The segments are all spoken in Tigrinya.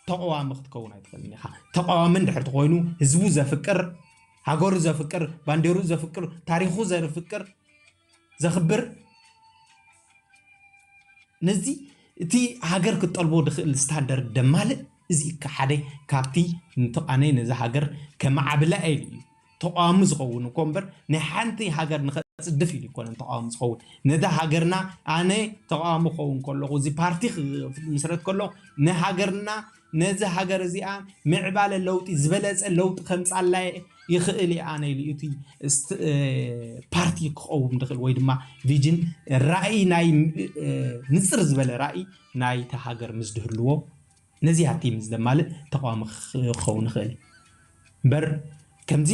ተቃዋሚ ክትከውን ኣይትኽእልን ኢኻ። ተቃዋሚ እንድሕር ተኮይኑ ህዝቡ ዘፍቅር፣ ሃገሩ ዘፍቅር፣ ባንዴሩ ዘፍቅር፣ ታሪኹ ዘፍቅር፣ ዘኽብር፣ ነዚ እቲ ሃገር ክትጠልቦ ድኽእል ስታንዳርድ ደማልእ፣ እዚ እካ ሓደ ካብቲ ንተቃነይ ነዚ ሃገር ከመዓብላ ኢሉ እዩ ተቃዋሚ ዝኸውን እኮ እምበር፣ ናይ ሓንቲ ሃገር ንኸጽድፍ ኢሉ ይኮነን ተቃዋሚ ዝኸውን። ነዛ ሃገርና፣ ኣነ ተቃዋሚ ክኸውን ከለኹ፣ እዚ ፓርቲ ክምስረት ከሎ፣ ንሃገርና፣ ነዚ ሃገር እዚኣ ምዕባለ ለውጢ፣ ዝበለጸ ለውጢ ከምጻላ ይኽእል እየ ኣነ ኢሉ እቲ ስት-፣ እ፣ ፓርቲ ክኸውን ድኽእል ወይ ድማ ቪዥን፣ ራእይ ናይ፣ እ፣ ንጽር ዝበለ ራእይ ናይቲ ሃገር ምስ ድህልዎ፣ ነዚ ሃብቲ ምስ ደማልእ ተቃዋሚ ክኸውን ይኽእል እዩ። እምበር ከምዚ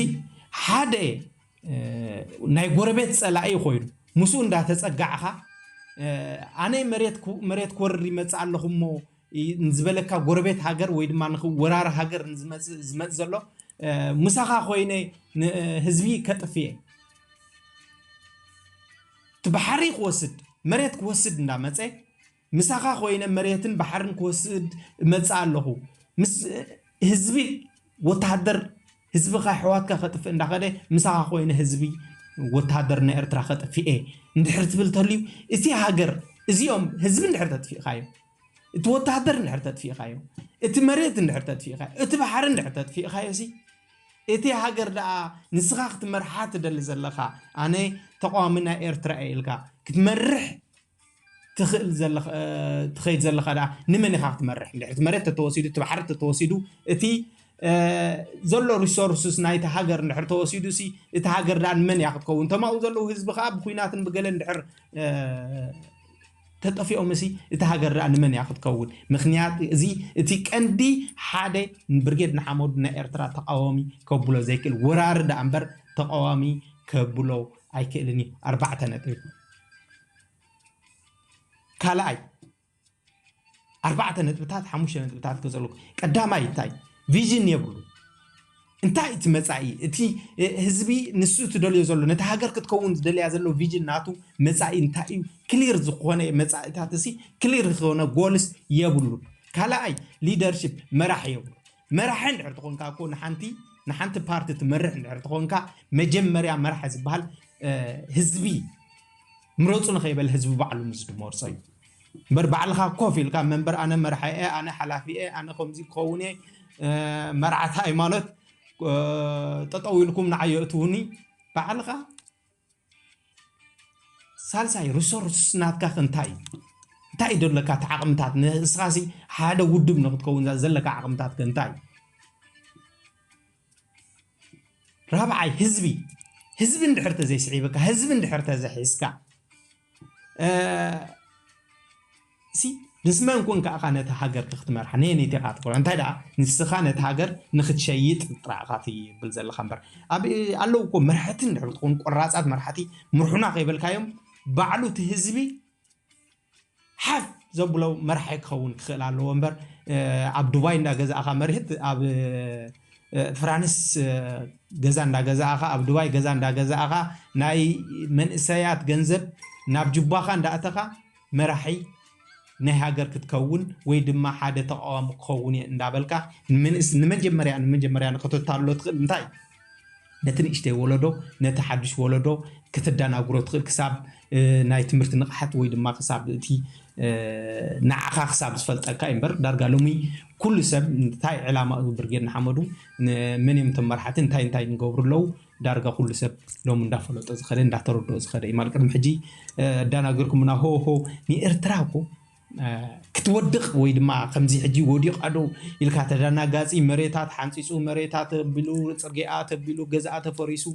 ሓደ፣ እ፣ ናይ ጎረቤት ጸላኢ ኮይኑ ምስኡ እንዳተጸጋዕኻ፣ እ፣ ኣነ መሬት ክው-፣ መሬት ክወርር ይመጽእ ኣለኹ እሞ ይ-፣ ንዝበለካ ጎረቤት ሃገር ወይ ድማ ንኽ-፣ ወራሪ ሃገር ንዝመጽእ፣ ዝመጽእ ዘሎ፣ እ፣ ምሳኻ ኮይነ ን-፣ ህዝቢ ከጥፍኤ። እቲ ባሕሪ ክወስድ፣ መሬት ክወስድ እንዳመጸ፣ ምሳኻ ኮይነ መሬትን ባሕርን ክወስድ እመጽእ ኣለኹ። ምስ ህዝቢ ወተሃደር ህዝብኻ ኣሕዋትካ ከጥፍእ እንዳኸደ ምሳኻ ኮይነ ህዝቢ ወተሃደር ናይ ኤርትራ ከጥፍኤ እንድሕር ትብል ተልዩ፣ እቲ ሃገር እዚኦም ህዝቢ እንድሕር ተጥፊእኻዮ፣ እቲ ወተሃደር እንድሕር ተጥፊእኻዮ፣ እቲ መሬት እንድሕር ተጥፊእኻዮ፣ እቲ ባሕሪ እንድሕር ተጥፊእኻዮ ሲ፣ እቲ ሃገር ደኣ ንስኻ ክትመርሓ ትደሊ ዘለኻ፣ ኣነ ተቃዋሚ ናይ ኤርትራ እየ ኢልካ ክትመርሕ ትኽእል ዘለኻ፣ እ፣ ትኸይድ ዘለኻ ደኣ ንመን ኢኻ ክትመርሕ? እንድሕር እቲ መሬት ተተወሲዱ፣ እቲ ባሕሪ ተተወሲዱ፣ እቲ፣ እ፣ ዘሎ ሪሶርስስ ናይቲ ሃገር እንድሕር ተወሲዱ ሲ፣ እቲ ሃገር ደኣ ንመን እያ ክትከውን? እቶም ኣብኡ ዘለዉ ህዝቢ ከኣ ብኹናትን ብገለን እንድሕር፣ እ፣ ተጠፊኦም ሲ፣ እቲ ሃገር ደኣ ንመን እያ ክትከውን? ምኽንያት እዚ፣ እቲ ቀንዲ ሓደ ብርጌድ ንሓመዱ ናይ ኤርትራ ተቃዋሚ ከብሎ ዘይክእል ወራሪ ደኣ እምበር ተቃዋሚ ከብሎ ኣይክእልን እዩ። ኣርባዕተ ነጥቢ። ካልኣይ፣ ኣርባዕተ ነጥብታት፣ ሓሙሽተ ነጥብታት ክገልጸልኩ። ቀዳማይ እንታይ? ቪዥን የብሉ። እንታይ እቲ መጻኢ? እቲ፣ እ፣ ህዝቢ ንሱ ትደልዮ ዘሎ፣ ነቲ ሃገር ክትከውን ዝደልያ ዘሎ ቪዥን ናቱ መጻኢ እንታይ እዩ? ክሊር ዝኾነ መጻኢታት እሲ፣ ክሊር ዝኾነ ጎልስ የብሉን። ካልኣይ፣ ሊደርሺፕ፣ መራሒ የብሉ። መራሒ እንድሕር ትኾንካ እኮ ንሓንቲ፣ ንሓንቲ ፓርቲ ትመርሕ እንድሕር ትኾንካ፣ መጀመርያ መራሒ ዝበሃል፣ እ፣ ህዝቢ ምረጹ ንኸይበል ህዝቢ ባዕሉ ምስ ዝመርጾ እዩ። እምበር ባዕልኻ ኮፍ ኢልካ መንበር ኣነ መራሒ እየ፣ ኣነ ሓላፊ እየ፣ ኣነ ከምዚ ክኸውን እየ፣ እ፣ መርዓቲ ሃይማኖት፣ እ፣ ጠጠው ኢልኩም ንዓዮ እትውኒ ባዕልኻ። ሳልሳይ ሪሶርስ ናትካ ከ እንታይ እዩ? እንታይ እዩ ዘለካ እቲ ዓቕምታት? ንስኻሲ ሓደ ውድብ ንክትከውን ዘለካ ዓቕምታት ከ እንታይ እዩ? ራብዓይ ህዝቢ። ህዝቢ እንድሕር ተዘይስዒብካ፣ ህዝቢ እንድሕር ተዘይሒዝካ፣ እ፣ ሲ ምስ መን ኮንካ ኢኻ ነቲ ሃገር ክትመርሓ? ነየነይቲ ኢኻ ትኮን? እንታይ ደኣ ንስኻ ነቲ ሃገር ንክትሸይጥ ጥራሕ ኢኻ ትብል ዘለኻ እምበር። ኣብ፣ ኣለዉ እኮ መራሕቲ እንድሕር ትኾኑ፣ ቆራጻት መራሕቲ ምርሑና ከይበልካዮም፣ ባዕሉ እቲ ህዝቢ ሓፍ ዘብሎ መራሒ ክኸውን ክኽእል ኣለዎ እምበር፣ እ፣ ኣብ ዱባይ እንዳገዛእኻ መሬት፣ ኣብ፣ እ፣ ፍራንስ፣ እ፣ ገዛ እንዳገዛእኻ፣ ኣብ ዱባይ ገዛ እንዳገዛእኻ፣ ናይ መንእሰያት ገንዘብ ናብ ጁባኻ እንዳእተኻ መራሒ ናይ ሃገር ክትከውን ወይ ድማ ሓደ ተቃዋሚ ክኸውን እየ እንዳበልካ፣ ንምንስ-፣ ንመጀመርያ፣ ንመጀመርያ ንክተታልሎ ትኽእል እንታይ? ነቲ ንእሽተይ ወለዶ፣ ነቲ ሓድሽ ወለዶ ከተደናግሮ ትኽእል ክሳብ፣ እ፣ ናይ ትምህርቲ ንቕሓት ወይ ድማ ክሳብ እቲ፣ እ፣ ንዓኻ ክሳብ ዝፈልጠካ እዩ እምበር፣ ዳርጋ ሎሚ ኩሉ ሰብ እንታይ ዕላማ እዩ ብርጌድ ንሓመዱ፣ ን-፣ መን እዮም እቶም መራሕቲ፣ እንታይ እንታይ ንገብሩ ኣለዉ፣ ዳርጋ ኩሉ ሰብ ሎሚ እንዳፈለጦ ዝኸደ፣ እንዳተረድኦ ዝኸደ እዩ። ማለት ቅድሚ ሕጂ፣ እ፣ ኣደናገርኩምና፣ ሆ ሆ፣ ንኤርትራ እኮ፣ እ፣ ክትወድቕ ወይ ድማ ከምዚ ሕጂ ወዲቓ ዶ ኢልካ ተደናጋጺ፣ መሬታት ሓንጺጹ፣ መሬታት ኣቢሉ፣ ጽርግያ ተቢሉ፣ ገዛኣ ተፈሪሱ፣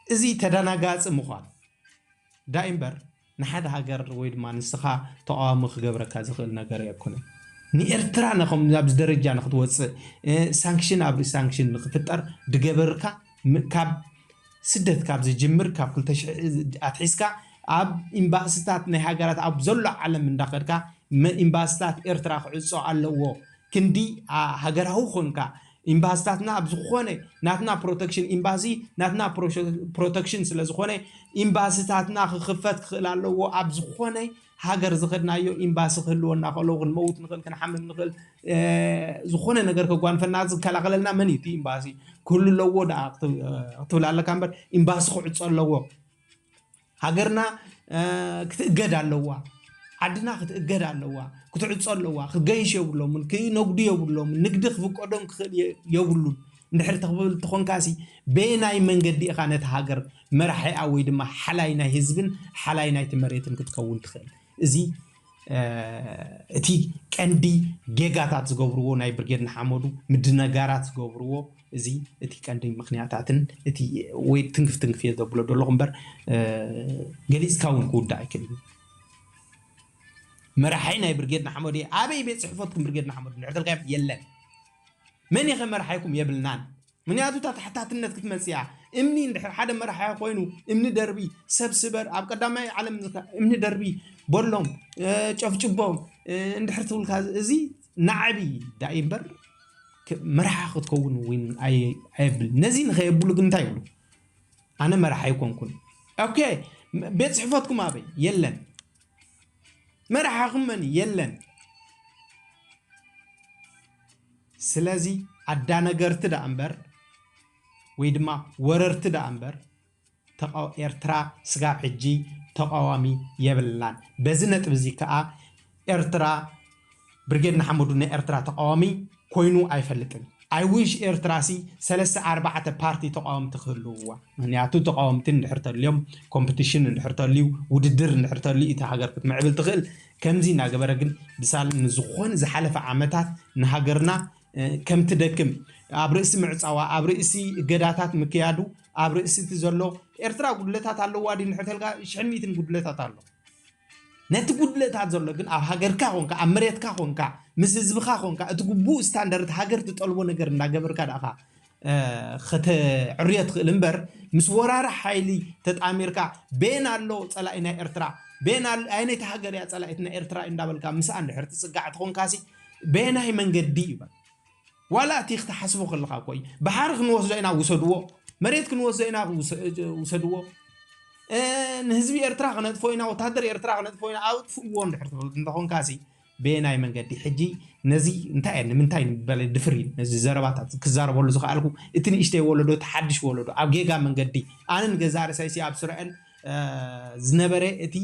እዚ ተደናጋጺ ምዃን ዳይ እምበር ንሓደ ሃገር ወይ ድማ ንስኻ ተቃዋሚ ክገብረካ ዝኽእል ነገር ኣይኮነን። ንኤርትራ ንኸም ኣብዚ ደረጃ ንክትወጽእ፣ እ፣ ሳንክሽን ኣብ ሳንክሽን ንክፍጠር ድገበርካ ም-፣ ካብ ስደት ካብ ዝጅምር ካብ ክልተ ሽሕ ኣትሒዝካ ኣብ ኤምባስታት ናይ ሃገራት ኣብ ዘሎ ዓለም እንዳኸድካ መ-፣ ኤምባስታት ኤርትራ ክዕጾ ኣለዎ። ክንዲ፣ ኣ፣ ሃገራዊ ኮንካ ኤምባስታትና ኣብ ዝኾነ ናትና ፕሮተክሽን ኤምባሲ ናትና ፕሮሸ-፣ ፕሮተክሽን ስለ ዝኾነ ኤምባስታትና ክኽፈት ክኽእል ኣለዎ ኣብ ዝኾነ ሃገር ዝኸድናዮ ኤምባሲ ክህልወና ከሎ ክንመውት ንኽእል፣ ክንሓምም ንኽእል፣ ዝኾነ ነገር ከጓንፈና ዝከላኸለልና መን እዩ? እቲ ኤምባሲ ክህሉ ኣለዎ ደኣ ክትብል ኣለካ እምበር፣ ኤምባሲ ክዕጾ ኣለዎ። ሃገርና ክትእገድ ኣለዋ። ዓድና ክትእገድ ኣለዋ። ክትዕጾ ኣለዋ። ክገይሽ የብሎምን። ክነጉዱ የብሎምን። ንግዲ ክፍቀዶም ክኽእል የብሉን። እንድሕር ተኽብል ተኾንካሲ በየናይ መንገዲ ኢኻ ነቲ ሃገር መራሒኣ ወይ ድማ ሓላይ ናይ ህዝብን ሓላይ ናይቲ መሬትን ክትከውን ትኽእል? እዚ እቲ ቀንዲ ጌጋታት ዝገብርዎ ናይ ብርጌድ ንሓመዱ ምድንጋራት ዝገብርዎ እዚ እቲ ቀንዲ ምኽንያታትን እቲ ወይ ትንክፍ ትንክፍ እየ ዘብሎ ዘለኹ እምበር ገሊፅካ እውን ክውዳእ ኣይክእልን። መራሒ ናይ ብርጌድ ንሓመዱ ኣበይ ቤት ፅሕፈትኩም ብርጌድ ንሓመዱ ንሕተልካ የለን። መን ኢኸ መራሓይኩም የብልናን። ምክንያቱ እታ ተሓታትነት ክትመፅእ እያ። እምኒ እንድሕር ሓደ መራሒ ኮይኑ እምኒ ደርቢ ሰብ ስበር ኣብ ቀዳማይ ዓለም እምኒ ደርቢ በሎም ጨፍጭቦም እንድሕር ትብልካ እዚ ናዕቢ ዳኢ እምበር መራሒ ክትከውን እውን ኣየብል። ነዚ ንኸየብሉ ግን እንታይ ይብሉ? ኣነ መራሒ ኣይኮንኩን። ኦኬ፣ ቤት ፅሕፈትኩም ኣበይ? የለን። መራሕኹም መን? የለን። ስለዚ ኣዳነገርቲ ደኣ እምበር ወይ ድማ ወረርቲ ደኣ እምበር ኤርትራ ስጋብ ሕጂ ተቃዋሚ የብላን። በዚ ነጥቢ እዚ ከዓ ኤርትራ ብርጌድ ንሓመዱ ናይ ኤርትራ ተቃዋሚ ኮይኑ ኣይፈልጥን። I wish ኤርትራ ሲ ሰለስተ ኣርባዕተ ፓርቲ ተቃወምቲ ክህልውዋ። ምክንያቱ ተቃወምቲ እንድሕር ተልዮም፣ ኮምፕቲሽን እንድሕር ተልዩ፣ ውድድር እንድሕር ተልዩ እታ ሃገር ክትምዕብል ትኽእል። ከምዚ እናገበረ ግን ብሳል ንዝኾነ ዝሓለፈ ዓመታት ንሃገርና ከም ትደክም ኣብ ርእሲ ምዕፃዋ ኣብ ርእሲ እገዳታት ምክያዱ ኣብ ርእሲ እቲ ዘሎ ኤርትራ ጉድለታት ኣለዋ ድዩ እንድሕር ተልካ ሽሕን ሚእትን ጉድለታት ኣሎ። ነቲ ጉድለታት ዘሎ ግን ኣብ ሃገርካ ኮንካ ኣብ መሬትካ ኮንካ ምስ ህዝብኻ ኮንካ እቲ ግቡእ ስታንዳርድ ሃገር ትጠልቦ ነገር እንዳገበርካ ደኣኻ ከተዕርዮ ትኽእል እምበር ምስ ወራሪ ሓይሊ ተጣሚርካ ቤን ኣሎ ፀላኢ ናይ ኤርትራ ቤን ኣየነይቲ ሃገር እያ ፀላኢት ናይ ኤርትራ እዩ እንዳበልካ ምስኣ እንድሕር ትፅጋዕ ትኾንካሲ በየናይ መንገዲ እዩ ዋላ እቲ ክትሓስቦ ከለኻ እኮ እዩ። ባሕሪ ክንወስዶ ኢና ውሰድዎ፣ መሬት ክንወስዶ ኢና ውሰድዎ፣ ንህዝቢ ኤርትራ ክነጥፎ ኢና፣ ወታደር ኤርትራ ክነጥፎ ኢና፣ ኣውጥፍዎ እንድሕር ትብል እንተኾንካ ሲ በየናይ መንገዲ? ሕጂ ነዚ እንታይ እየ ንምንታይ በለ ድፍር ኢሉ ነዚ ዘረባታት ክዛረበሉ ዝኸኣልኩ እቲ ንእሽተይ ወለዶ እቲ ሓድሽ ወለዶ ኣብ ጌጋ መንገዲ ኣነ ንገዛ ርእሰይ ሲ ኣብ እስራኤል ዝነበረ እቲ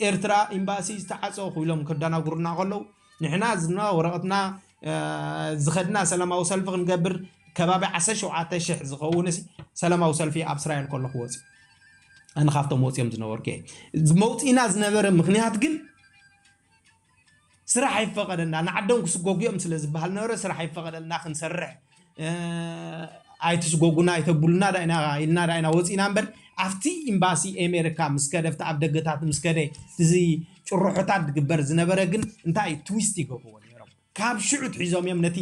ኤርትራ ኤምባሲ ዝተዓፀወ ክብሎም ከዳናጉሩና ከለዉ ንሕና ዝና ወረቐትና ዝኸድና ሰላማዊ ሰልፊ ክንገብር ከባቢ ዓሰርተ ሸውዓተ ሽሕ ዝኸውን ሲ ሰላማዊ ሰልፊ ኣብ እስራኤል ከለኹ ወፂ ኣነ ካብቶም ወፂኦም ዝነበርኩ እየ መውፂና ዝነበረ ምክንያት ግን ስራሕ ኣይፈቐደና ንዓዶም ክስጎጉ እዮም ስለ ዝበሃል ነበረ ስራሕ ኣይፈቐደልና ክንሰርሕ ኣይትስጎጉና ኣይተብሉና ዳኢና ኢልና ዳኢና ወፂና እምበር ኣብቲ ኤምባሲ ኤሜሪካ ምስ ከደ ኣብቲ ኣብ ደገታት ምስ ከደ እዚ ጭርሖታት ዝግበር ዝነበረ ግን እንታይ ትዊስት ይገብርዎ ነይሮም ካብ ሽዑ ትሒዞም እዮም ነቲ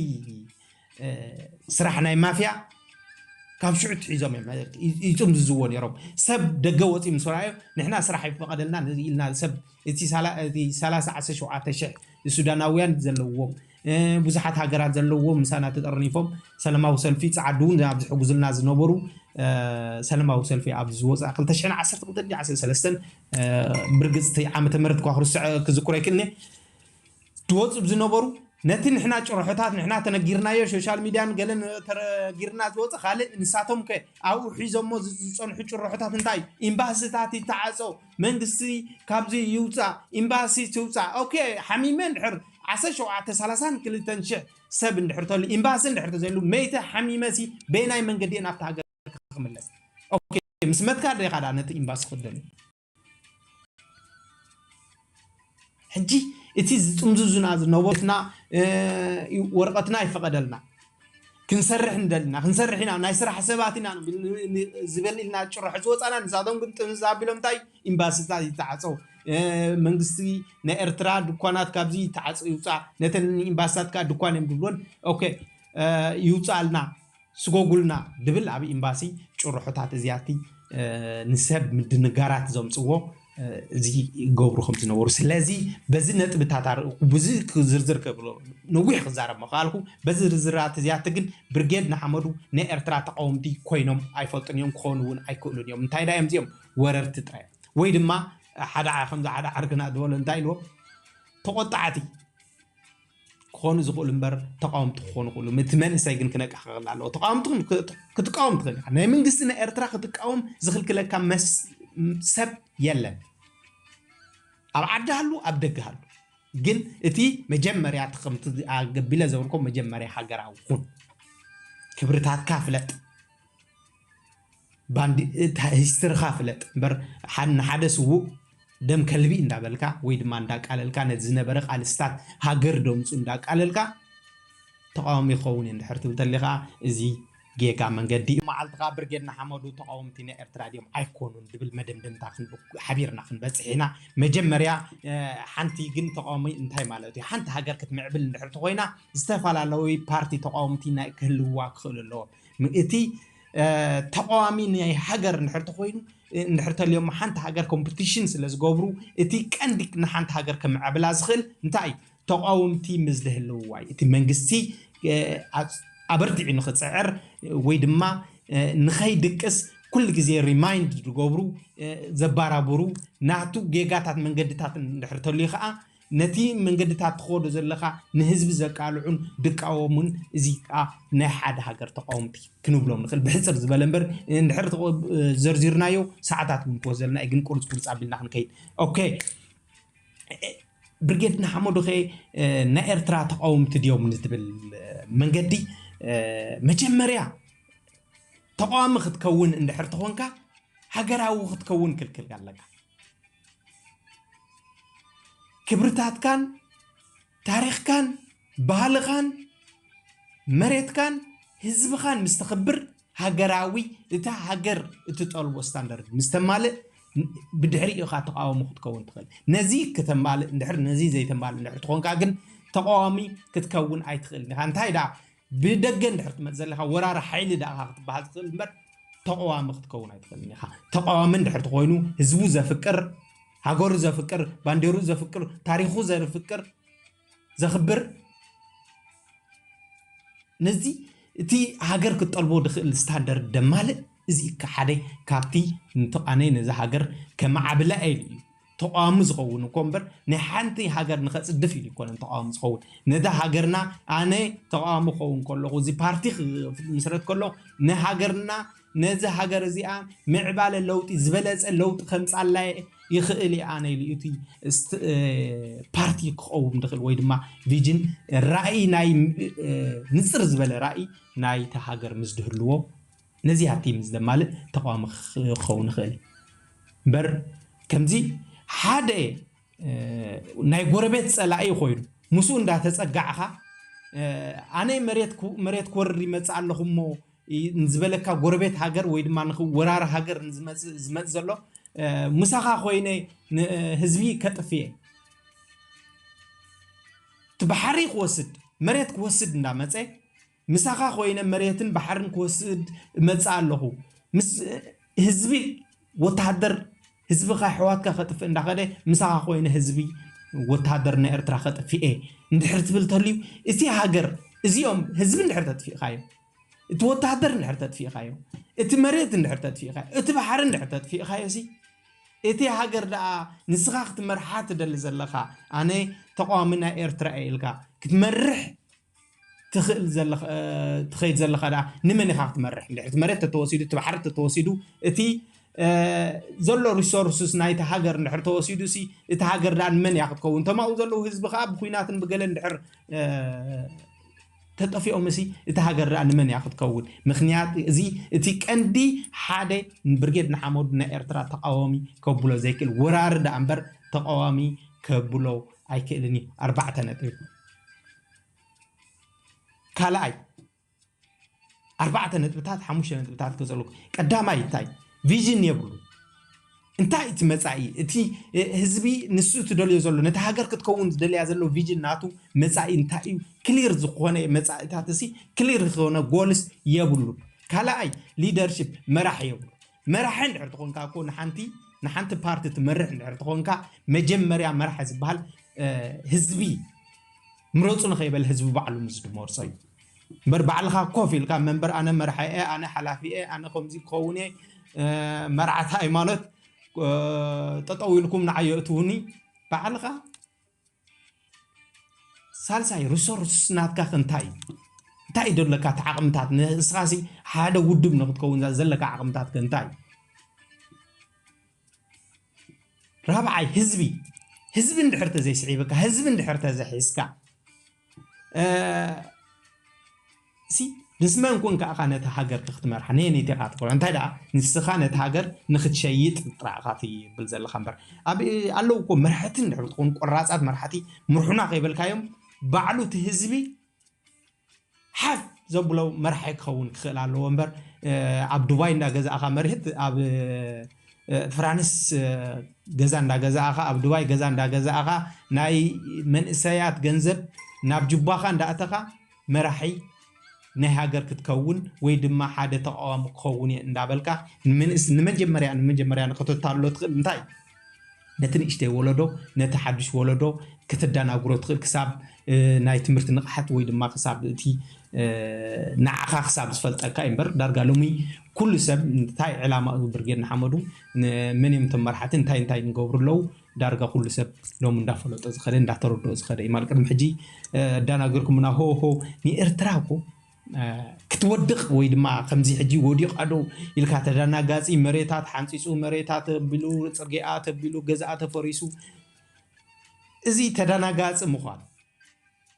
ስራሕ ናይ ማፍያ ካብ ሽዑ ትሒዞም እዮም ይጥምዝዝዎ ነይሮም ሰብ ደገ ወፂ ምስ ረኣዮ ንሕና ስራሕ ይፈቐደልና ኢልና ሰብ እቲ ሰላሳ ዓሰርተ ሸውዓተ ሽሕ ሱዳናውያን ዘለዎም ብዙሓት ሃገራት ዘለዎም ምሳና ተጠርኒፎም ሰላማዊ ሰልፊ ፃዓዱ እውን ኣብ ዝሕጉዝልና ዝነበሩ ሰላማዊ ሰልፊ ኣብ ዝወፅኣ ክልተ ሽሕን ዓሰርተ ክልተን ዓሰርተ ሰለስተን ብርግፅቲ ዓመተ ምህረት እኳ ክርስዕ ክዝክሮ ይክእልኒ ዝወፁ ዝነበሩ ነቲ ንሕና ጭርሖታት ንሕና ተነጊርናዮ ሶሻል ሚድያን ገለን ተነጊርና ዝወፀ ካልእ ንሳቶም ከ ኣብኡ ሒዞሞ ዝፀንሑ ጭርሖታት እንታይ ኤምባስታት ይተዓፀው መንግስቲ ካብዚ ይውፃእ ኤምባሲ ትውፃእ ኦኬ ሓሚመ እንድሕር ዓሰርተ ሸውዓተ ሰላሳን ክልተን ሽሕ ሰብ እንድሕር ተሉ ኤምባሲ እንድሕር ተዘይሉ መይተ ሓሚመ ሲ በየናይ መንገዲ እየ ናብቲ ሃገር ክምለስ ኦኬ ምስ መትካ ዶ ኢኻ ነቲ ኤምባሲ ክደሉ ሕጂ እቲ ዝጥምዝዙና ዝነበሩትና ወረቐትና ይፈቐደልና ክንሰርሕ እንደልና ክንሰርሕ ኢና ናይ ስራሕ ሰባት ኢና ዝበል ኢልና ጭርሖ ዝወፃና ንሳቶም ግን ጥምዝ ኣቢሎም እንታይ ኤምባስታት ይተዓፀው መንግስቲ ናይ ኤርትራ ድኳናት ካብዚ ይተዓፀ ይውፃ ነተን ኤምባስታት ከዓ ድኳን እዮም ዝብሎን ኦኬ ይውፃልና ስጎጉልና ድብል ኣብ ኤምባሲ ጭርሖታት እዚኣቲ ንሰብ ምድንጋራት ዘምፅዎ እዚ ይገብሩ ከም ዝነበሩ ስለዚ በዚ ነጥብታት ኣርእኩ ብዙ ዝርዝር ክብሎ ነዊሕ ክዛረብ ምኽኣልኩ በዚ ዝርዝራት እዚኣቲ ግን ብርጌድ ንሓመዱ ናይ ኤርትራ ተቃወምቲ ኮይኖም ኣይፈልጡን እዮም ክኾኑ እውን ኣይክእሉን እዮም እንታይ ዳ እዮም እዚኦም ወረርቲ ጥራይ ወይ ድማ ሓደ ዓ- ከምዚ ሓደ ዓርክና ዝበሎ እንታይ ኢልዎ? ተቆጣዕቲ ክኾኑ ዝኽእሉ እምበር ተቃወምቲ ክኾኑ ክእሉ። እቲ መንእሰይ ግን ክነቅሕ ክኽእል ኣለዎ። ተቃወምቲ ክን- ክትቃወም ትኽእል ኢኻ። ናይ መንግስቲ ናይ ኤርትራ ክትቃወም ዝኽልክለካ መስ- ሰብ የለን። ኣብ ዓዲ ሃሉ ኣብ ደገ ሃሉ፣ ግን እቲ መጀመርያ እቲ ከምቲ ኣገቢለ ዘብልኮ መጀመርያ ሃገራዊ ኩን። ክብርታትካ ፍለጥ። ባንዲ ሂስትርኻ ፍለጥ እምበር፣ ንሓደ ስዉእ ደም ከልቢ እንዳበልካ ወይ ድማ እንዳቃለልካ፣ ነቲ ዝነበረ ቃልስታት ሃገር ደምፁ እንዳቃለልካ ተቃዋሚ ይኸውን እየ እንድሕር ትብል ተሊኻ፣ እዚ ጌጋ መንገዲ እዩ። መዓልትኻ ብርጌድ ንሓመዱ ተቃወምቲ ናይ ኤርትራ ድዮም ኣይኮኑን ድብል መደምደምታ ሓቢርና ክንበፅሕ ኢና። መጀመርያ ሓንቲ ግን ተቃዋሚ እንታይ ማለት እዩ? ሓንቲ ሃገር ክትምዕብል እንድሕር ተኮይና ዝተፈላለዩ ፓርቲ ተቃወምቲ ናይ ክህልውዋ ክኽእሉ ኣለዎም። እቲ ተቃዋሚ ናይ ሃገር እንድሕር ተኮይኑ እንድሕር ተልዮሞ ሓንቲ ሃገር ኮምፕቲሽን ስለ ዝገብሩ እቲ ቀንዲ ንሓንቲ ሃገር ከምዕብላ ዝኽእል እንታይ እዩ? ተቃወምቲ ምስ ዝህልውዋ እዩ። እቲ መንግስቲ ኣበርቲዑ ንክፅዕር ወይ ድማ ንኸይድቅስ ኩሉ ግዜ ሪማይንድ ዝገብሩ ዘባራብሩ ናቱ ጌጋታት መንገድታት እንድሕር ተልዩ ከዓ ነቲ መንገድታት ትኸዶ ዘለኻ ንህዝቢ ዘቃልዑን ድቃወሙን እዚ ከዓ ናይ ሓደ ሃገር ተቃወምቲ ክንብሎም ንኽእል ብሕፅር ዝበለ እምበር እንድሕር ዘርዚርናዮ ሰዓታት እውን ክወስደልና እዩ። ግን ቁርፅ ቁርፅ ኣቢልና ክንከይድ። ኦኬ፣ ብርጌድ ንሓመዱ ከ ናይ ኤርትራ ተቃወምቲ ድዮም ንዝብል መንገዲ መጀመርያ ተቃዋሚ ክትከውን እንድሕር ተኾንካ ሃገራዊ ክትከውን ክልክል ኣለካ። ክብርታትካን ታሪኽካን ባህልኻን መሬትካን ህዝብኻን ምስ ተኽብር ሃገራዊ እታ ሃገር እትጠልቦ ስታንዳርድ ምስ ተማልእ ብድሕሪኡ ኢኻ ተቃዋሚ ክትከውን ትኽእል። ነዚ ከተማልእ እንድሕር ነዚ ዘይተማልእ እንድሕር ትኾንካ ግን ተቃዋሚ ክትከውን ኣይትኽእልን ኢኻ። እንታይ ደኣ ብደገ እንድሕር ትመጽእ ዘለኻ ወራሪ ሓይሊ ደኣ ኢኻ ክትበሃል ትኽእል እምበር ተቃዋሚ ክትከውን ኣይትኽእልን ኢኻ። ተቃዋሚ እንድሕር ተኾይኑ ህዝቡ ዘፍቅር፣ ሃገሩ ዘፍቅር፣ ባንዴሩ ዘፍቅር፣ ታሪኹ ዘፍቅር፣ ዘኽብር ነዚ እቲ ሃገር ክትጠልቦ ዝኽእል ስታንዳርድ ደማልእ እዚ እካ ሓደ ካብቲ ንተቃነይ ነዚ ሃገር ከመዓብላ ኢሉ እዩ ተቃዋሚ ዝኸውን እኮ እምበር ናይ ሓንቲ ሃገር ንኸፅድፍ ኢሉ ይኮነን ተቃዋሚ ዝኸውን። ነዛ ሃገርና ኣነ ተቃዋሚ ክኸውን ከለኹ እዚ ፓርቲ ክምስረት ከሎ ንሃገርና ነዚ ሃገር እዚኣ ምዕባለ ለውጢ ዝበለፀ ለውጢ ከምፃላ ይኽእል እየ ኣነ ኢሉ እቲ ፓርቲ ክኸውን ዝኽእል ወይ ድማ ቪዥን ራእይ ናይ ንፅር ዝበለ ራእይ ናይቲ ሃገር ምስ ዝህልዎ ነዚኣቲ ምስ ዘማልእ ተቃዋሚ ክኸውን ይኽእል እዩ እምበር ከምዚ ሓደ ናይ ጎረቤት ፀላኢ ኮይኑ ምስኡ እንዳተፀጋዕኻ ኣነ መሬት ክወርር ይመፅእ ኣለኹ እሞ ዝበለካ ጎረቤት ሃገር ወይ ድማ ንወራሪ ሃገር ዝመፅእ ዘሎ ምሳኻ ኮይነ ህዝቢ ከጥፍየ እቲ ባሕሪ ክወስድ መሬት ክወስድ እንዳመፀ ምሳኻ ኮይነ መሬትን ባሕርን ክወስድ እመፅእ ኣለኹ ምስ ህዝቢ ወተሃደር ህዝብኻ ኣሕዋትካ ከጥፍእ እንዳኸደ ምሳኻ ኮይነ ህዝቢ ወተሃደር ናይ ኤርትራ ከጥፍኤ እንድሕር ትብል ተልዩ እቲ ሃገር እዚኦም ህዝቢ እንድሕር ተጥፊእኻዮ እቲ ወተሃደር እንድሕር ተጥፊእኻዮ እቲ መሬት እንድሕር ተጥፊእኻዮ እቲ ባሕሪ እንድሕር ተጥፊእኻዮ ሲ እቲ ሃገር ደኣ ንስኻ ክትመርሓ ትደሊ ዘለኻ ኣነ ተቃዋሚ ናይ ኤርትራ እየ ኢልካ ክትመርሕ ትኽእል ዘለኻ ትኸይድ ዘለኻ ደኣ ንመን ኢኻ ክትመርሕ እንድሕር እቲ መሬት ተተወሲዱ እቲ ባሕሪ ተተወሲዱ እቲ ዘሎ ሪሶርስስ ናይቲ ሃገር እንድሕር ተወሲዱ ሲ እቲ ሃገር ደኣ ንመን እያ ክትከውን ተማኡ ዘለዉ ህዝቢ ከዓ ብኩናትን ብገለ እንድሕር ተጠፊኦም ሲ እቲ ሃገር ደኣ ንመን እያ ክትከውን ምክንያት እዚ እቲ ቀንዲ ሓደ ብርጌድ ንሓመዱ ናይ ኤርትራ ተቃዋሚ ከብሎ ዘይክእል ወራሪ ደኣ እምበር ተቃዋሚ ከብሎ ኣይክእልን እዩ ኣርባዕተ ነጥቢ ካልኣይ ኣርባዕተ ነጥብታት ሓሙሽተ ነጥብታት ክገልፀልኩ ቀዳማይ እንታይ ቪዥን የብሉ እንታይ እቲ መፃኢ እቲ ህዝቢ ንሱ ትደልዮ ዘሎ ነቲ ሃገር ክትከውን ዝደልያ ዘሎ ቪዥን ናቱ መፃኢ እንታይ እዩ ክሊር ዝኾነ መፃኢታት ሲ ክሊር ዝኾነ ጎልስ የብሉ ካልኣይ ሊደርሽፕ መራሕ የብሉ መራሒ እንድሕር ተኾንካ እኮ ንሓንቲ ንሓንቲ ፓርቲ ትመርሕ እንድሕር ተኾንካ መጀመርያ መራሒ ዝበሃል ህዝቢ ምረፁ ንኸይበል ህዝቢ ባዕሉ ምስ ዝመርፆ እዩ እምበር ባዕልኻ ኮፍ ኢልካ መንበር ኣነ መራሒ እየ ኣነ ሓላፊ እየ ኣነ ከምዚ ክኸውን እየ መርዓቲ ሃይማኖት እ፣ ጠጠው ኢልኩም ንዓይ የእትውኒ። ባዕልኻ ሳልሳይ ሪሶርስ ናትካ ከ እንታይ እዩ? እንታይ እዩ ዘለካ እቲ ዓቕምታት? ንስኻሲ ሓደ ውድብ ንክትከውን ዘለካ ዓቕምታት ከ እንታይ እዩ? ራብዓይ ህዝቢ፣ ህዝቢ እንድሕር ተዘይስዒብካ፣ ህዝቢ እንድሕር ተዘይሒዝካ፣ እ፣ ሲ ምስ መን ኮንካ ኢኻ ነታ ሃገር ክትመርሓ? ነየነይቲ ኢኻ ትኮን? እንታይ ደኣ ንስኻ ነታ ሃገር ንክትሸይጥ ጥራይ ኢኻ ትብል ዘለኻ እምበር፣ ኣብ ኣለዉ እኮ መራሕቲ እንድሕር ትኾኑ፣ ቆራጻት መራሕቲ ምርሑና ከይበልካዮም፣ ባዕሉ እቲ ህዝቢ ሓፍ ዘብሎ መራሒ ክኸውን ክኽእል ኣለዎ እምበር፣ እ፣ ኣብ ዱባይ እንዳገዛእኻ መሬት፣ ኣብ፣ እ፣ ፍራንስ፣ እ፣ ገዛ እንዳገዛእኻ፣ ኣብ ዱባይ ገዛ እንዳገዛእኻ፣ ናይ መንእሰያት ገንዘብ ናብ ጁባኻ እንዳእተኻ መራሒ ናይ ሃገር ክትከውን ወይ ድማ ሓደ ተቃዋሚ ክኸውን እየ እንዳበልካ፣ ንምንእስ-፣ ንመጀመርያ፣ ንመጀመርያ ንክተታልሎ ትኽእል እንታይ እዩ? ነቲ ንእሽተይ ወለዶ፣ ነቲ ሓድሽ ወለዶ ከተደናግሮ ትኽእል፣ ክሳብ፣ እ፣ ናይ ትምህርቲ ንቕሓት ወይ ድማ ክሳብ እቲ፣ እ፣ ንዓኻ ክሳብ ዝፈልጠካ እዩ እምበር፣ ዳርጋ ሎሚ ኩሉ ሰብ እንታይ ዕላማ እዩ ብርጌድ ንሓመዱ፣ ን-፣ መን እዮም እቶም መራሕቲ፣ እንታይ እንታይ ንገብሩ ኣለዉ፣ ዳርጋ ኩሉ ሰብ ሎሚ እንዳፈለጦ ዝኸደ፣ እንዳተረድኦ ዝኸደ እዩ። ማለት ቅድሚ ሕጂ፣ እ፣ ኣደናጊርኩምና፣ ሆ ሆ፣ ንኤርትራ እኮ እ፣ ክትወድቕ ወይ ድማ ከምዚ ሕጂ ወዲቓ ዶ ኢልካ፣ ተደናጋጺ፣ መሬታት ሓንጺጹ፣ መሬታት ተቢሉ፣ ጽርግያ ተቢሉ፣ ገዛኣ ተፈሪሱ፣ እዚ ተደናጋጺ ምዃን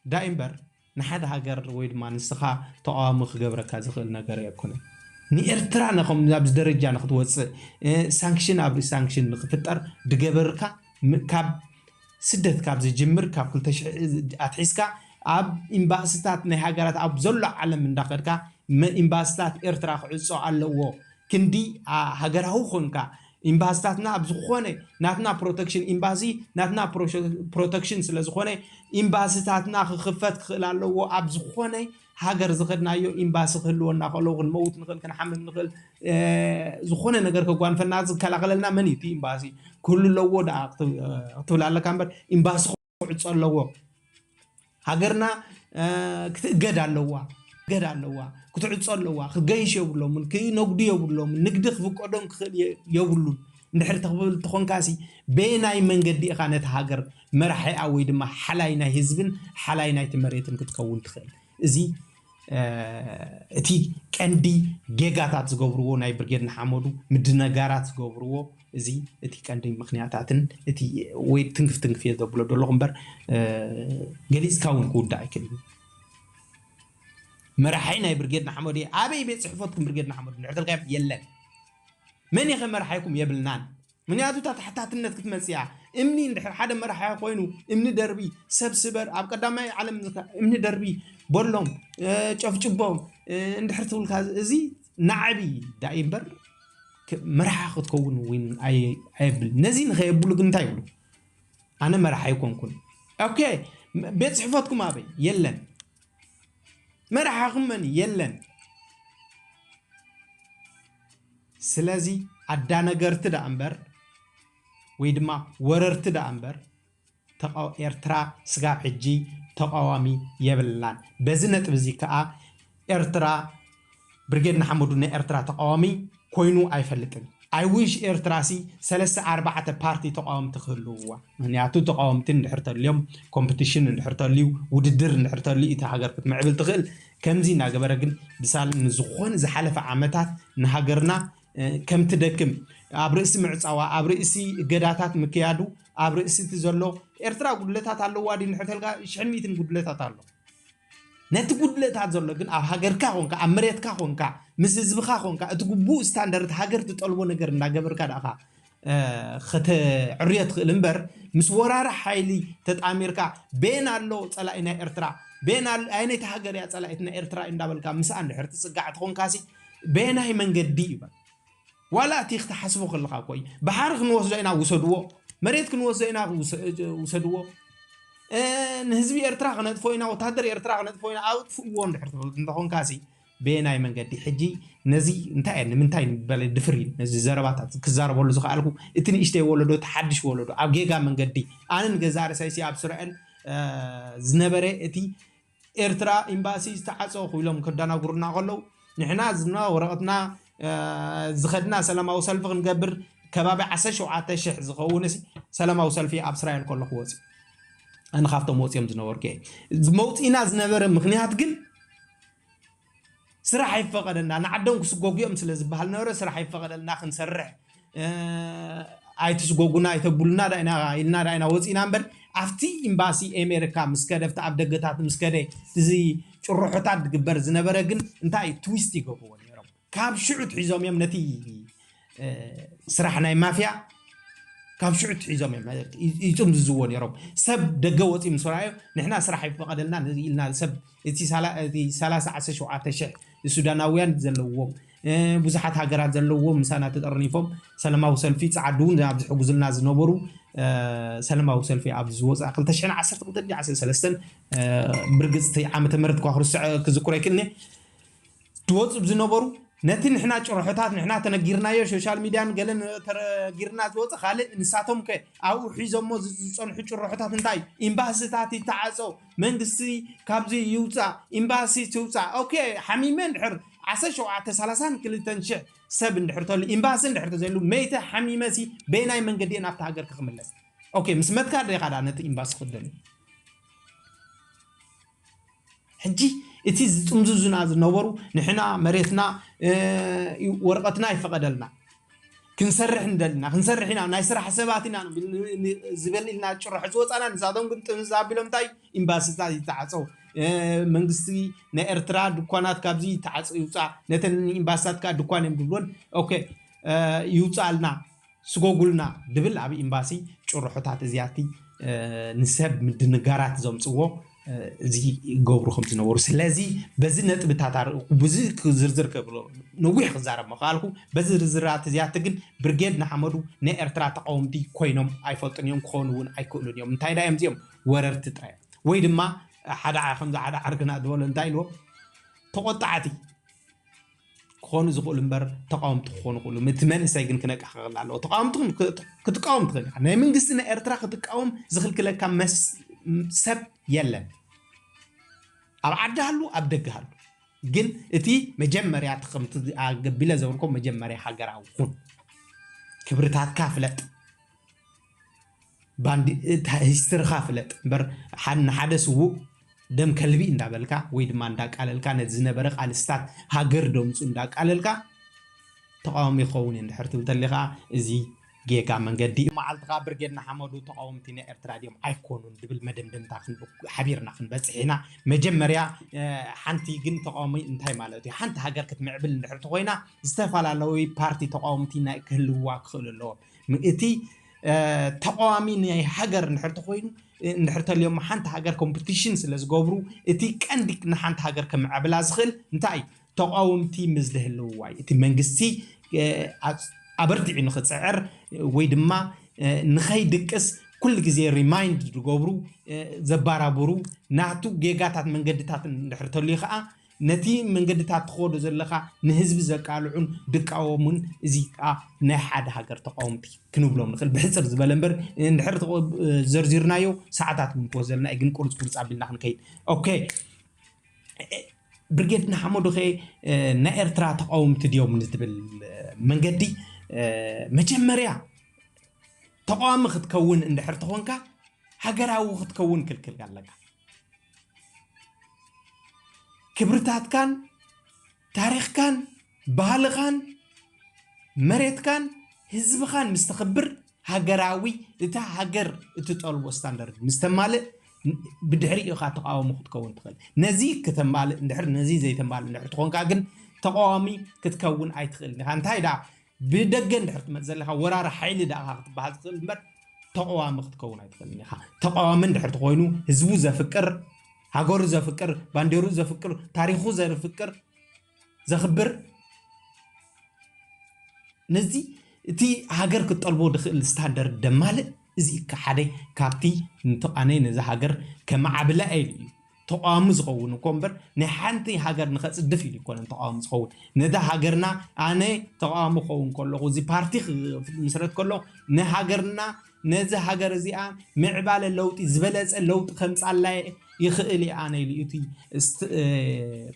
ዳይ እምበር ንሓደ ሃገር ወይ ድማ ንስኻ ተቃዋሚ ክገብረካ ዝኽእል ነገር ኣይኮነን። ንኤርትራ ነኸም ኣብዚ ደረጃ ንክትወጽእ፣ እ፣ ሳንክሽን ኣብ ርእሲ ሳንክሽን ንክፍጠር ድገበርካ ም-፣ ካብ ስደት ካብ ዝጅምር ካብ ክልተ ሽሕ ኣትሒዝካ ኣብ ኤምባስታት ናይ ሃገራት ኣብ ዘሎ ዓለም እንዳኸድካ መ-፣ ኤምባስታት ኤርትራ ክዕጾ ኣለዎ። ክንዲ፣ ኣ፣ ሃገራዊ ኮንካ ኤምባስታትና ኣብ ዝኾነ ናትና ፕሮተክሽን ኤምባሲ ናትና ፕሮሸ-፣ ፕሮተክሽን ስለ ዝኾነ ኤምባስታትና ክኽፈት ክኽእል ኣለዎ። ኣብ ዝኾነ ሃገር ዝኸድናዮ ኤምባሲ ክህልወና ከሎ ክንመውት ንኽእል፣ ክንሓምም ንኽእል፣ እ፣ ዝኾነ ነገር ከጓንፈና ዝከላኸለልና መን እዩ? እቲ ኤምባሲ ክህሉ ኣለዎ ደኣ ክት-፣ ክትብል ኣለካ እምበር ኤምባሲ ክዕጾ ኣለዎ። ሃገርና፣ እ፣ ክትእገድ ኣለዋ፣ ክትእገድ ኣለዋ፣ ክትዕጾ ኣለዋ። ክገይሽ የብሎምን፣ ክነግዱ የብሎምን፣ ንግዲ ክፍቀዶም ክኽእል የ-፣ የብሉን። እንድሕር ተኽብል ተኾንካሲ በየናይ መንገዲ ኢኻ ነቲ ሃገር መራሒኣ ወይ ድማ ሓላይ ናይ ህዝብን ሓላይ ናይቲ መሬትን ክትከውን ትኽእል? እዚ፣ እ፣ እቲ ቀንዲ ጌጋታት ዝገብርዎ ናይ ብርጌድ ንሓመዱ ምድንጋራት ዝገብርዎ እዚ እቲ ቀንዲ ምኽንያታትን እቲ ወይ ትንክፍ ትንክፍ እየ ዘብሎ ዘለኹ እምበር፣ እ፣ ገሊጽካ እውን ክውዳእ ኣይክእልን። መራሒ ናይ ብርጌድ ንሓመዱ እየ። ኣበይ ቤት ጽሕፈትኩም ብርጌድ ንሓመዱ እንድሕር ተልካዮም የለን። መን ኢኸ መራሒኩም የብልናን። ምክንያቱ እታ ተሓታትነት ክትመጽእ እያ። እምኒ እንድሕር ሓደ መራሒ ኮይኑ እምኒ ደርቢ፣ ሰብ ስበር፣ ኣብ ቀዳማይ ዓለም ዝካ-፣ እምኒ ደርቢ፣ በሎም፣ እ፣ ጨፍጭቦም፣ እ፣ እንድሕር ትብልካ እዚ ናዕቢ ዳኢ እምበር ክ-፣ መራሒ ክትከውን እውን ኣይ-፣ ኣየብል። ነዚ ንኸየብሉ ግን እንታይ ይብሉ? ኣነ መራሒ ኣይኮንኩን። ኦኬ፣ ም-፣ ቤት ጽሕፈትኩም ኣበይ? የለን። መራሒኹም መን እዩ? የለን። ስለዚ ኣዳነገርቲ ደኣ እምበር ወይ ድማ ወረርቲ ደኣ እምበር ተቃ-፣ ኤርትራ ስጋብ ሕጂ ተቃዋሚ የብላን። በዚ ነጥቢ እዚ ከኣ ኤርትራ፣ ብርጌድ ንሓመዱ ናይ ኤርትራ ተቃዋሚ ኮይኑ ኣይፈልጥን። I wish ኤርትራ ሲ ሰለስተ ኣርባዕተ ፓርቲ ተቃወምቲ ክህልውዋ። ምክንያቱ ተቃወምቲ እንድሕር ተልዮም፣ ኮምፒቲሽን እንድሕር ተልዩ፣ ውድድር እንድሕር ተልዩ፣ እቲ ሃገር ክትምዕብል ትኽእል። ከምዚ እናገበረ ግን ብሳል ንዝኾነ ዝሓለፈ ዓመታት ንሃገርና፣ እ፣ ከም ትደክም፣ ኣብ ርእሲ ምዕጻዋ፣ ኣብ ርእሲ እገዳታት ምክያዱ፣ ኣብ ርእሲ እቲ ዘሎ ኤርትራ ጉድለታት ኣለዋ ድዩ እንድሕር ተልካ፣ ሽሕን ሚእትን ጉድለታት ኣሎ። ነቲ ጉድለታት ዘሎ ግን ኣብ ሃገርካ ኮንካ፣ ኣብ መሬትካ ኮንካ፣ ምስ ህዝብኻ ኮንካ፣ እቲ ግቡእ ስታንዳርድ ሃገር ትጠልቦ ነገር እንዳገበርካ ደኣኻ፣ እ፣ ከተዕርዮ ትኽእል እምበር፣ ምስ ወራሪ ሓይሊ ተጣሚርካ፣ ቤን ኣሎ ጸላኢ ናይ ኤርትራ፣ ቤን ኣል-፣ ኣየነይቲ ሃገር እያ ጸላኢት ናይ ኤርትራ እንዳበልካ ምስኣ እንድሕር ትጽጋዕ ተኾንካሲ፣ በየናይ መንገዲ እዩ በል? ዋላ እቲ ክትሓስቦ ከለኻ እኮ እዩ። ባሕሪ ክንወስዶ ኢና ውሰድዎ፣ መሬት ክንወስዶ ኢና ውሰ-፣ ውሰድዎ፣ እ፣ ንህዝቢ ኤርትራ ክነጥፎ ኢና፣ ወታደር ኤርትራ ክነጥፎ ኢና፣ ኣጥፍእዎ እንድሕር ትብል እንተኾንካሲ፣ በየናይ መንገዲ? ሕጂ ነዚ እንታይ እየ፣ ንምንታይ በለ ድፍር ኢሉ ነዚ ዘረባታት ክዛረበሉ ዝኸኣልኩ፣ እቲ ንእሽተይ ወለዶ፣ እቲ ሓድሽ ወለዶ፣ ኣብ ጌጋ መንገዲ፣ ኣነን ገዛ ርእሰይሲ ኣብ ስረአን፣ እ፣ ዝነበረ እቲ ኤርትራ ኤምባሲ ዝተዓጸወ ኢሎም ከደናግሩና ከለዉ፣ ንሕና ዝና ወረቐትና፣ እ፣ ዝኸድና ሰላማዊ ሰልፊ ክንገብር ከባቢ ዓሰርተ ሸውዓተ ሽሕ ዝኸውን ሲ ሰላማዊ ሰልፊ ኣብ እስራኤል ከለኹ ወፂ ኣነ ካብቶም ወፂኦም ዝነበርኩ እየ። መውፂና ዝነበረ ምክንያት ግን ስራሕ ኣይፈቐደልና፣ ንዓዶም ክስጎጉ እዮም ስለ ዝበሃል ነበረ። ስራሕ ኣይፈቐደልና ክንሰርሕ፣ ኣይትስጎጉና ኣይተብሉና ዳኢና ኢልና ዳኢና ወፂና እምበር፣ ኣብቲ ኤምባሲ ኣሜሪካ ምስ ከደ፣ ኣብቲ ኣብ ደገታት ምስ ከደ፣ እዚ ጭርሖታት ዝግበር ዝነበረ ግን እንታይ ትዊስት ይገብርዎ ነይሮም። ካብ ሽዑ ትሒዞም እዮም ነቲ ስራሕ ናይ ማፍያ ካብ ሽዑ ትሒዞም እዮም ይፅምዝዝዎ ነይሮም። ሰብ ደገ ወፂ ምስ ረኣዮ፣ ንሕና ስራሕ ይፈቐደልና ኢልና ሰብ እቲ ሰላሳ ዓሰርተ ሸውዓተ ሽሕ ሱዳናውያን ዘለዎም፣ ብዙሓት ሃገራት ዘለዎም ምሳና ተጠርኒፎም ሰላማዊ ሰልፊ፣ ፃዓዱ እውን ኣብዚ ሕጉዝልና ዝነበሩ ሰላማዊ ሰልፊ ኣብዚ ዝወፅኣ ክልተ ሽሕን ዓሰርተ ክልተን ዓሰርተ ሰለስተን ብርግፅቲ ዓመተ ምህረት እኳ ክርስዕ ክዝክሮ ይክእልኒ ዝወፁ ዝነበሩ፣ ነቲ ንሕና ጭርሖታት ንሕና ተነጊርናዮ ሶሻል ሚድያን ገለን ተነጊርና ዝወፀ ካልእ፣ ንሳቶም ከ ኣብኡ ሒዞሞ ዝፀንሑ ጭርሖታት እንታይ? ኤምባስታት ይተዓፀው፣ መንግስቲ ካብዚ ይውፃእ፣ ኤምባሲ ትውፃእ። ኦኬ፣ ሓሚመ እንድሕር ዓሰርተ ሸውዓተ ሰላሳን ክልተን ሽሕ ሰብ እንድሕር ተሉ፣ ኤምባሲ እንድሕር ተዘሉ፣ መይተ ሓሚመሲ በየናይ መንገዲ እየ ናብቲ ሃገር ክኽምለስ? ኦኬ፣ ምስ መትካ ዶ ኢኻ ዳ ነቲ ኤምባሲ ክደልዩ? ሕጂ እቲ ዝጥምዝዙና ዝነበሩ፣ ንሕና መሬትና ወረቐትና ይፈቐደልና፣ ክንሰርሕ እንደልና ክንሰርሕ ኢና፣ ናይ ስራሕ ሰባት ኢና ዝበል ኢልና ጭርሖ ዝወፃና፣ ንሳቶም ግን ጥምዝ ኣቢሎም እንታይ ኤምባስታት ይተዓፀው፣ መንግስቲ ናይ ኤርትራ ድኳናት ካብዚ ይተዓፀ ይውፃ፣ ነተን ኤምባስታት ከዓ ድኳን እዮም ዝብሎን ኦኬ ይውፃልና ስጎጉልና ድብል ኣብ ኤምባሲ ጭርሖታት እዚኣቲ ንሰብ ምድንጋራት ዘምፅዎ እዚ ይገብሩ ከም ዝነበሩ። ስለዚ በዚ ነጥብታት ኣርእኹ ብዙ ዝርዝር ክብሎ ነዊሕ ክዛረብ ምኽኣልኩ። በዚ ዝርዝራት እዚኣቲ ግን ብርጌድ ንሓመዱ ናይ ኤርትራ ተቃወምቲ ኮይኖም ኣይፈልጡን እዮም፣ ክኾኑ እውን ኣይክእሉን እዮም። እንታይ ዳ እዮም እዚኦም? ወረርቲ ጥራይ። ወይ ድማ ሓደ ዓ- ከምዚ ሓደ ዓርግና ዝበሎ እንታይ ኢልዎ? ተቆጣዕቲ ክኾኑ ዝኽእሉ እምበር ተቃወምቲ ክኾኑ ይኽእሉ። እቲ መንእሰይ ግን ክነቅሕ ክኽእል ኣለዎ። ተቃወምቲ ክን- ክት- ክትቃወም ትኽእል ኢኻ። ናይ መንግስቲ ናይ ኤርትራ ክትቃወም ዝኽልክለካ መስ- ሰብ የለን። ኣብ ዓዲ ሃሉ ኣብ ደገ ሃሉ። ግን እቲ መጀመርያ እቲ ከምቲ ኣገቢለ ዘበልኮ መጀመርያ ሃገራዊ ኩን። ክብርታትካ ፍለጥ። ባንዲ- እታ ሂስትርኻ ፍለጥ እምበር ሓን- ንሓደ ስዉእ ደም ከልቢ እንዳበልካ ወይ ድማ እንዳቃለልካ ነቲ ዝነበረ ቃልስታት ሃገር ደምፁ እንዳቃለልካ ተቃዋሚ ይኸውን እየ እንድሕር ትብል ተሊኻ እዚ ጌጋ መንገዲ እዩ። መዓልትኻ ብርጌድ ንሓመዱ ተቃወምቲ ናይ ኤርትራ ድዮም ኣይኮኑን ድብል መደምደምታ ክን- ሓቢርና ክንበፅሕ ኢና። መጀመርያ ሓንቲ ግን ተቃዋሚ እንታይ ማለት እዩ? ሓንቲ ሃገር ክትምዕብል እንድሕር ተኮይና ዝተፈላለዩ ፓርቲ ተቃወምቲ ናይ ክህልውዋ ክኽእሉ ኣለዎም። እቲ ተቃዋሚ ናይ ሃገር እንድሕር ተኮይኑ እንድሕር ተልዮም ሓንቲ ሃገር ኮምፒቲሽን ስለ ዝገብሩ እቲ ቀንዲ ንሓንቲ ሃገር ከምዕብላ ዝኽእል እንታይ እዩ? ተቃወምቲ ምስ ዝህልውዋ እዩ። እቲ መንግስቲ ኣበርቲዑ ንክፅዕር ወይ ድማ ንኸይድቅስ ኩሉ ግዜ ሪማይንድ ዝገብሩ ዘባራብሩ ናቱ ጌጋታት መንገድታት እንድሕር ተልዩ ከዓ ነቲ መንገድታት ትኸዶ ዘለኻ ንህዝቢ ዘቃልዑን ድቃወሙን እዚ ከዓ ናይ ሓደ ሃገር ተቃወምቲ ክንብሎም ንኽእል ብሕፅር ዝበለ እምበር እንድሕር ተቆ- ዘርዚርናዮ ሰዓታት ክንወስደልና እዩ ግን ቁርፅ ቁርፅ ኣቢልና ክንከይድ ኦኬ ብርጌድ ንሓመዱ ኸ ናይ ኤርትራ ተቃወምቲ ድዮም ንትብል መንገዲ መጀመርያ ተቃዋሚ ክትከውን እንድሕር ተኾንካ ሃገራዊ ክትከውን ክልክል ኣለካ ክብርታትካን ታሪኽካን ባህልኻን መሬትካን ህዝብኻን ምስ ተኽብር ሃገራዊ እታ ሃገር እትጠልቦ ስታንዳርድ ምስ ተማልእ ብድሕሪኡ ኢኻ ተቃውሞ ክትከውን ትኽእል ነዚ ከተማልእ እንድሕር ነዚ ዘይተማልእ እንድሕር ትኾንካ ግን ተቃዋሚ ክትከውን ኣይትኽእልን ኢኻ እንታይ ደኣ ብደገ እንድሕር ትመጽእ ዘለኻ ወራሪ ሓይሊ ደኣ ክትበሃል ትኽእል እምበር ተቃዋሚ ክትከውን ኣይትኽእልን ኢኻ ተቃዋሚ እንድሕር ተኾይኑ ህዝቡ ዘፍቅር ሃገሩ ዘፍቅር ባንዴሩ ዘፍቅር ታሪኹ ዘፍቅር ዘኽብር ነዚ እቲ ሃገር ክጠልቦ ዝኽእል ስታንደርድ ደማልእ እዚ እካ ሓደ ካብቲ ንተቃነይ ነዚ ሃገር ከመዓብላ ኢሉ እዩ ተቃዋሚ ዝኸውን እኮ እምበር ናይ ሓንቲ ሃገር ንኸፅድፍ ኢሉ ይኮነን ተቃዋሚ ዝኸውን ነዛ ሃገርና ኣነ ተቃዋሚ ክኸውን ከለኹ እዚ ፓርቲ ክምስረት ከሎ ንሃገርና ነዚ ሃገር እዚኣ ምዕባለ ለውጢ ዝበለፀ ለውጢ ከምፃላ ይኽእል እየ ኣነ ኢሉ እቲ ስት- እ፣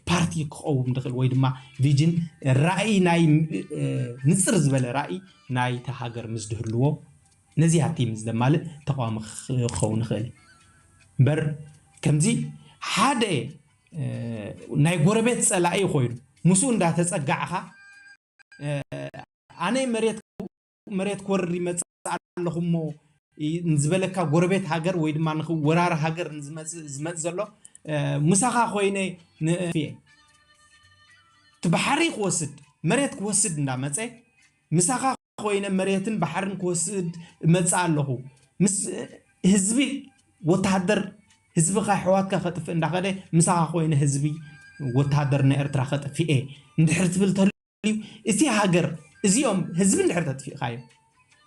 ፓርቲ ክኸውን ዝኽእል ወይ ድማ ቪዥን ራእይ ናይ እ፣ ንፅር ዝበለ ራእይ ናይቲ ሃገር ምስ ዝህልዎ ነዚ ሃቲ ምስ ዘማልእ ተቃዋሚ ክኸውን ይኽእል እዩ። እምበር ከምዚ ሓደ እ፣ ናይ ጎረቤት ፀላኢ ኮይኑ ምስኡ እንዳተፀጋዕኻ እ፣ ኣነ መሬት መሬት ክወርር ይመፅእ ኣለኹ እሞ ይ- ንዝበለካ ጎረቤት ሃገር ወይ ድማ ንወራሪ ሃገር ንዝመፅእ ዝመፅ ዘሎ እ፣ ምሳኻ ኮይነ ንእየ እቲ ባሕሪ ክወስድ መሬት ክወስድ እንዳመፀ ምሳኻ ኮይነ መሬትን ባሕርን ክወስድ እመፅእ ኣለኹ ምስ ህዝቢ ወተሃደር ህዝብኻ ኣሕዋትካ ከጥፍእ እንዳኸደ ምሳኻ ኮይነ ህዝቢ ወተሃደር ናይ ኤርትራ ከጥፍኤ እንድሕር ትብል ተልዩ እቲ ሃገር እዚኦም ህዝቢ እንድሕር ተጥፊእኻዮ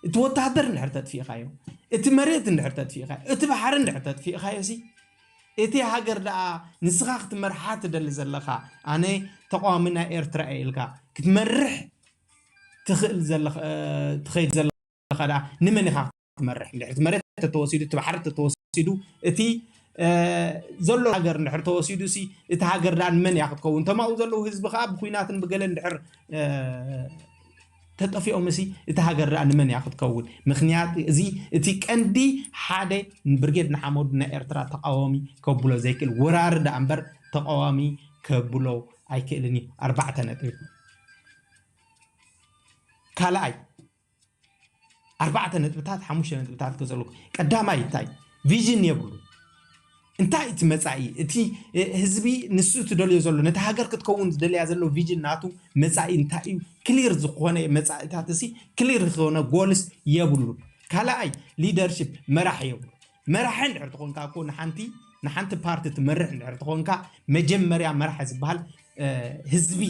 እቲ ወተሃደር እንድሕር ተጥፊእኻዮ እቲ መሬት እንድሕር ተጥፊእኻዮ እቲ ባሕሪ እንድሕር ተጥፊእኻዮ ሲ እቲ ሃገር ደኣ ንስኻ ክትመርሓ ትደሊ ዘለኻ ኣነ ተቃዋሚ ናይ ኤርትራ እየ ኢልካ ክትመርሕ ትኽእል ዘለኻ ትኸይድ ዘለኻ ደኣ ንመን ኢኻ ክትመርሕ እንድሕር እቲ መሬት ተተወሲዱ እቲ ባሕሪ ተተወሲዱ እቲ ዘሎ ሃገር እንድሕር ተወሲዱ ሲ እቲ ሃገር ደኣ ንመን እያ ክትከውን ተማኡ ዘለዉ ህዝቢ ከዓ ብኩናትን ብገለ እንድሕር ተጠፊኦም ሲ እቲ ሃገር ደኣ ንመን እያ ክትከውን ምክንያት እዚ እቲ ቀንዲ ሓደ ብርጌድ ንሓመዱ ናይ ኤርትራ ተቃዋሚ ከብሎ ዘይክእል ወራሪ ደኣ እምበር ተቃዋሚ ከብሎ ኣይክእልን እዩ ኣርባዕተ ነጥቢ ካልኣይ ኣርባዕተ ነጥብታት ሓሙሽተ ነጥብታት ክገልፀልኩ ቀዳማይ እንታይ ቪዥን የብሉ እንታይ እቲ መፃኢ እቲ ህዝቢ ንሱ ትደልዮ ዘሎ ነቲ ሃገር ክትከውን ዝደልያ ዘሎ ቪዥን ናቱ መፃኢ እንታይ እዩ ክሊር ዝኾነ መፃኢታት ሲ ክሊር ዝኾነ ጎልስ የብሉን ካልኣይ ሊደርሽፕ መራሒ የብሉ መራሒ እንድሕር ትኾንካ እኮ ንሓንቲ ንሓንቲ ፓርቲ ትመርሕ እንድሕር ትኾንካ መጀመርያ መራሒ ዝበሃል ህዝቢ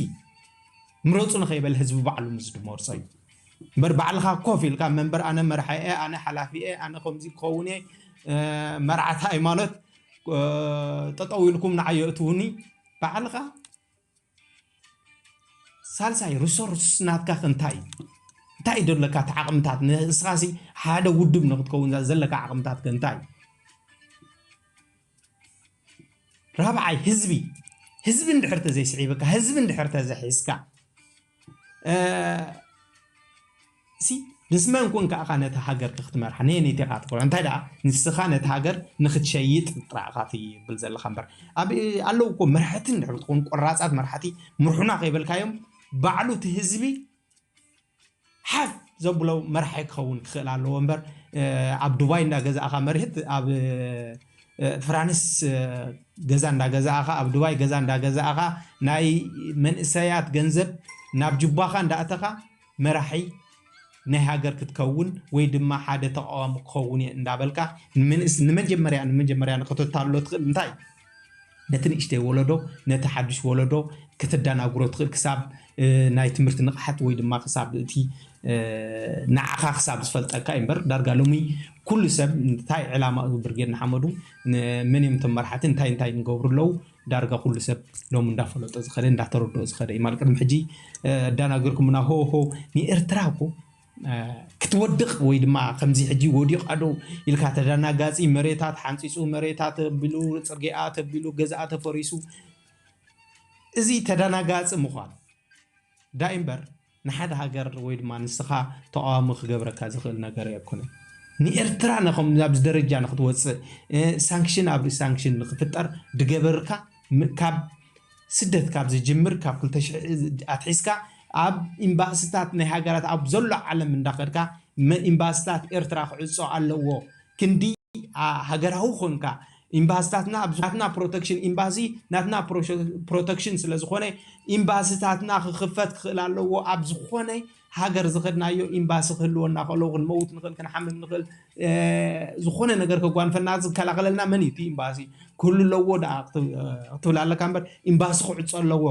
ምረፁ ንኸይበል ህዝቢ ባዕሉ ምስ ዝመርፆ እዩ እምበር ባዕልኻ ኮፍ ኢልካ መንበር ኣነ መራሒ እየ ኣነ ሓላፊ እየ ኣነ ከምዚ ክኸውን እየ መርዓቲ ሃይማኖት ጠጠው ኢልኩም ንዓዮ እትውኒ ባዕልኻ ሳልሳይ ሪሶርስ ናትካ ከ እንታይ እዩ እንታይ እዩ ዘለካ እቲ ዓቕምታት ንስኻሲ ሓደ ውድብ ንክትከውን ዘለካ ዓቕምታት ከ እንታይ እዩ ራብዓይ ህዝቢ ህዝቢ እንድሕር ተዘይስዒብካ ህዝቢ እንድሕር ተዘይሒዝካ እ፣ ሲ ምስ መን ኮንካ ኢኻ ነቲ ሃገር ክትመርሓ ነየነይቲ ኢኻ ትኮ እንታይ ደኣ ንስኻ ነቲ ሃገር ንክትሸይጥ ጥራዕኻ ትብል ዘለኻ እምበር ኣብ ኣለዉ እኮ መርሕቲ እንድሕር ትኾኑ ቆራፃት መርሓቲ ምርሑና ከይበልካዮም ባዕሉ እቲ ህዝቢ ሓፍ ዘብሎ መርሒ ክኸውን ክኽእል ኣለዎ እምበር ኣብ ዱባይ እንዳገዛእኻ መርህት ኣብ ፍራንስ ገዛ እንዳገዛእኻ ኣብ ዱባይ ገዛ እንዳገዛእኻ ናይ መንእሰያት ገንዘብ ናብ ጅባኻ እንዳእተኻ መራሒ ናይ ሃገር ክትከውን ወይ ድማ ሓደ ተቃዋሚ ክኸውን እየ እንዳበልካ ንመንእስ ንመጀመርያ ንመጀመርያ ንክተታሎ ትኽእል እንታይ ነቲ ንእሽተይ ወለዶ ነቲ ሓዱሽ ወለዶ ከተዳናግሮ ትኽእል ክሳብ ናይ ትምህርቲ ንቕሓት ወይ ድማ ክሳብ እቲ ንዓኻ ክሳብ ዝፈልጠካ እዩ እምበር ዳርጋ ሎሚ ኩሉ ሰብ እንታይ ዕላማ እዩ ብርጌድ ንሓመዱ መን እዮም እቶም መርሓቲ እንታይ እንታይ ንገብሩ ኣለዉ ዳርጋ ኩሉ ሰብ ሎም እንዳፈለጦ ዝኸደ እንዳተረድኦ ዝኸደ እዩ ማለት ቅድሚ ሕጂ ኣዳናገርኩምና ሆ ሆ ንኤርትራ እኮ ክትወድቕ ወይ ድማ ከምዚ ሕጂ ወዲቕ ኣዶ ኢልካ ተዳናጋፂ መሬታት ሓንፂፁ መሬታት ተቢሉ ፅርጊኣ ተቢሉ ገዛኣ ተፈሪሱ እዚ ተዳናጋፂ ምዃን ዳይ እምበር ንሓደ ሃገር ወይ ድማ ንስኻ ተቃዋሚ ክገብረካ ዝኽእል ነገር ኣይኮነን ንኤርትራ ነኸም ኣብዚ ደረጃ ንክትወፅእ ሳንክሽን ኣብ ሳንክሽን ንክፍጠር ድገበርካ ካብ ስደት ካብ ዝጅምር ካብ ክልተ ሽሕ ኣትሒዝካ ኣብ ኢምባስታት ናይ ሃገራት ኣብ ዘሎ ዓለም እንዳኸድካ ኢምባስታት ኤርትራ ክዕፆ ኣለዎ ክንዲ ሃገራዊ ኮንካ ኢምባስታትና ኣብዚ ናትና ፕሮተክሽን ኢምባሲ ናትና ፕሮተክሽን ስለ ዝኾነ ኢምባስታትና ክኽፈት ክኽእል ኣለዎ ኣብ ዝኾነ ሃገር ዝኸድናዮ ኢምባሲ ክህልወና ከሎ ክንመውት ንኽእል ክንሓምም ንኽእል ዝኾነ ነገር ከጓንፈና ዝከላኸለልና መን እዩ እቲ ኢምባሲ ክህሉ ኣለዎ ደኣ ክትብል ኣለካ እምበር ኢምባሲ ክዕፆ ኣለዎ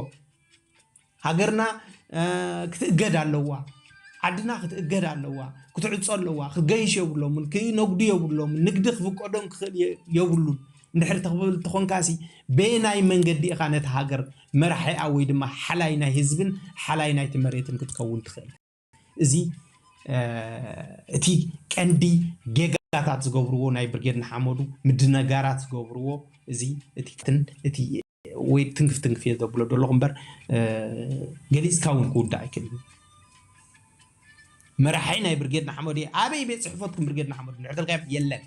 ሃገርና ክትእገድ ኣለዋ ዓድና ክትእገድ ኣለዋ ክትዕፆ ኣለዋ ክገይሽ የብሎምን ክነጉዱ የብሎምን ንግዲ ክፍቀዶም ክኽእል የብሉን እንድሕር ተኽብል ተኾንካሲ በየናይ መንገዲ ኢኻ ነቲ ሃገር መራሒኣ ወይ ድማ ሓላይ ናይ ህዝብን ሓላይ ናይቲ መሬትን ክትከውን ትኽእል እዚ እቲ ቀንዲ ጌጋታት ዝገብርዎ ናይ ብርጌድ ንሓመዱ ምድነጋራት ዝገብርዎ እዚ እቲ ክትን እቲ ወይ ትንክፍ ትንክፍ እየ ዘብሎ ዘለኹ እምበር ገሊፅካ እውን ክውዳእ ኣይክእልን። መራሒ ናይ ብርጌድ ንሓመዱ ኣበይ ቤት ፅሕፈትኩም ብርጌድ ንሓመዱ ንሕተልካ የለን።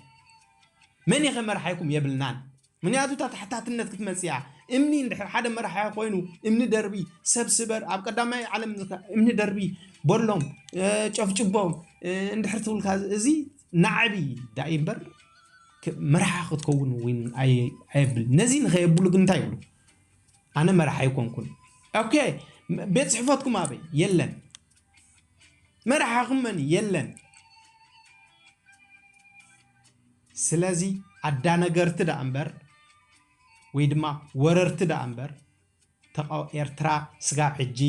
መን ኢኸ መራሓይኩም የብልናን። ምክንያቱ እታ ተሓታትነት ክትመፅእ እያ። እምኒ እንድሕር ሓደ መራሒ ኮይኑ እምኒ ደርቢ ሰብ ስበር ኣብ ቀዳማይ ዓለም እምኒ ደርቢ በሎም ጨፍጭቦም እንድሕር ትብልካ እዚ ናዕቢ ዳኢ እምበር መራሒ ክትከውን እውን ኣየብል። ነዚ ንኸየብሉ ግን እንታይ ይብሉ? ኣነ መራሒ ኣይኮንኩን። ኦኬ፣ ቤት ፅሕፈትኩም ኣበይ? የለን። መራሕኹም መን? የለን። ስለዚ ኣዳነገርቲ ደኣ እምበር ወይ ድማ ወረርቲ ደኣ እምበር ኤርትራ ስጋብ ሕጂ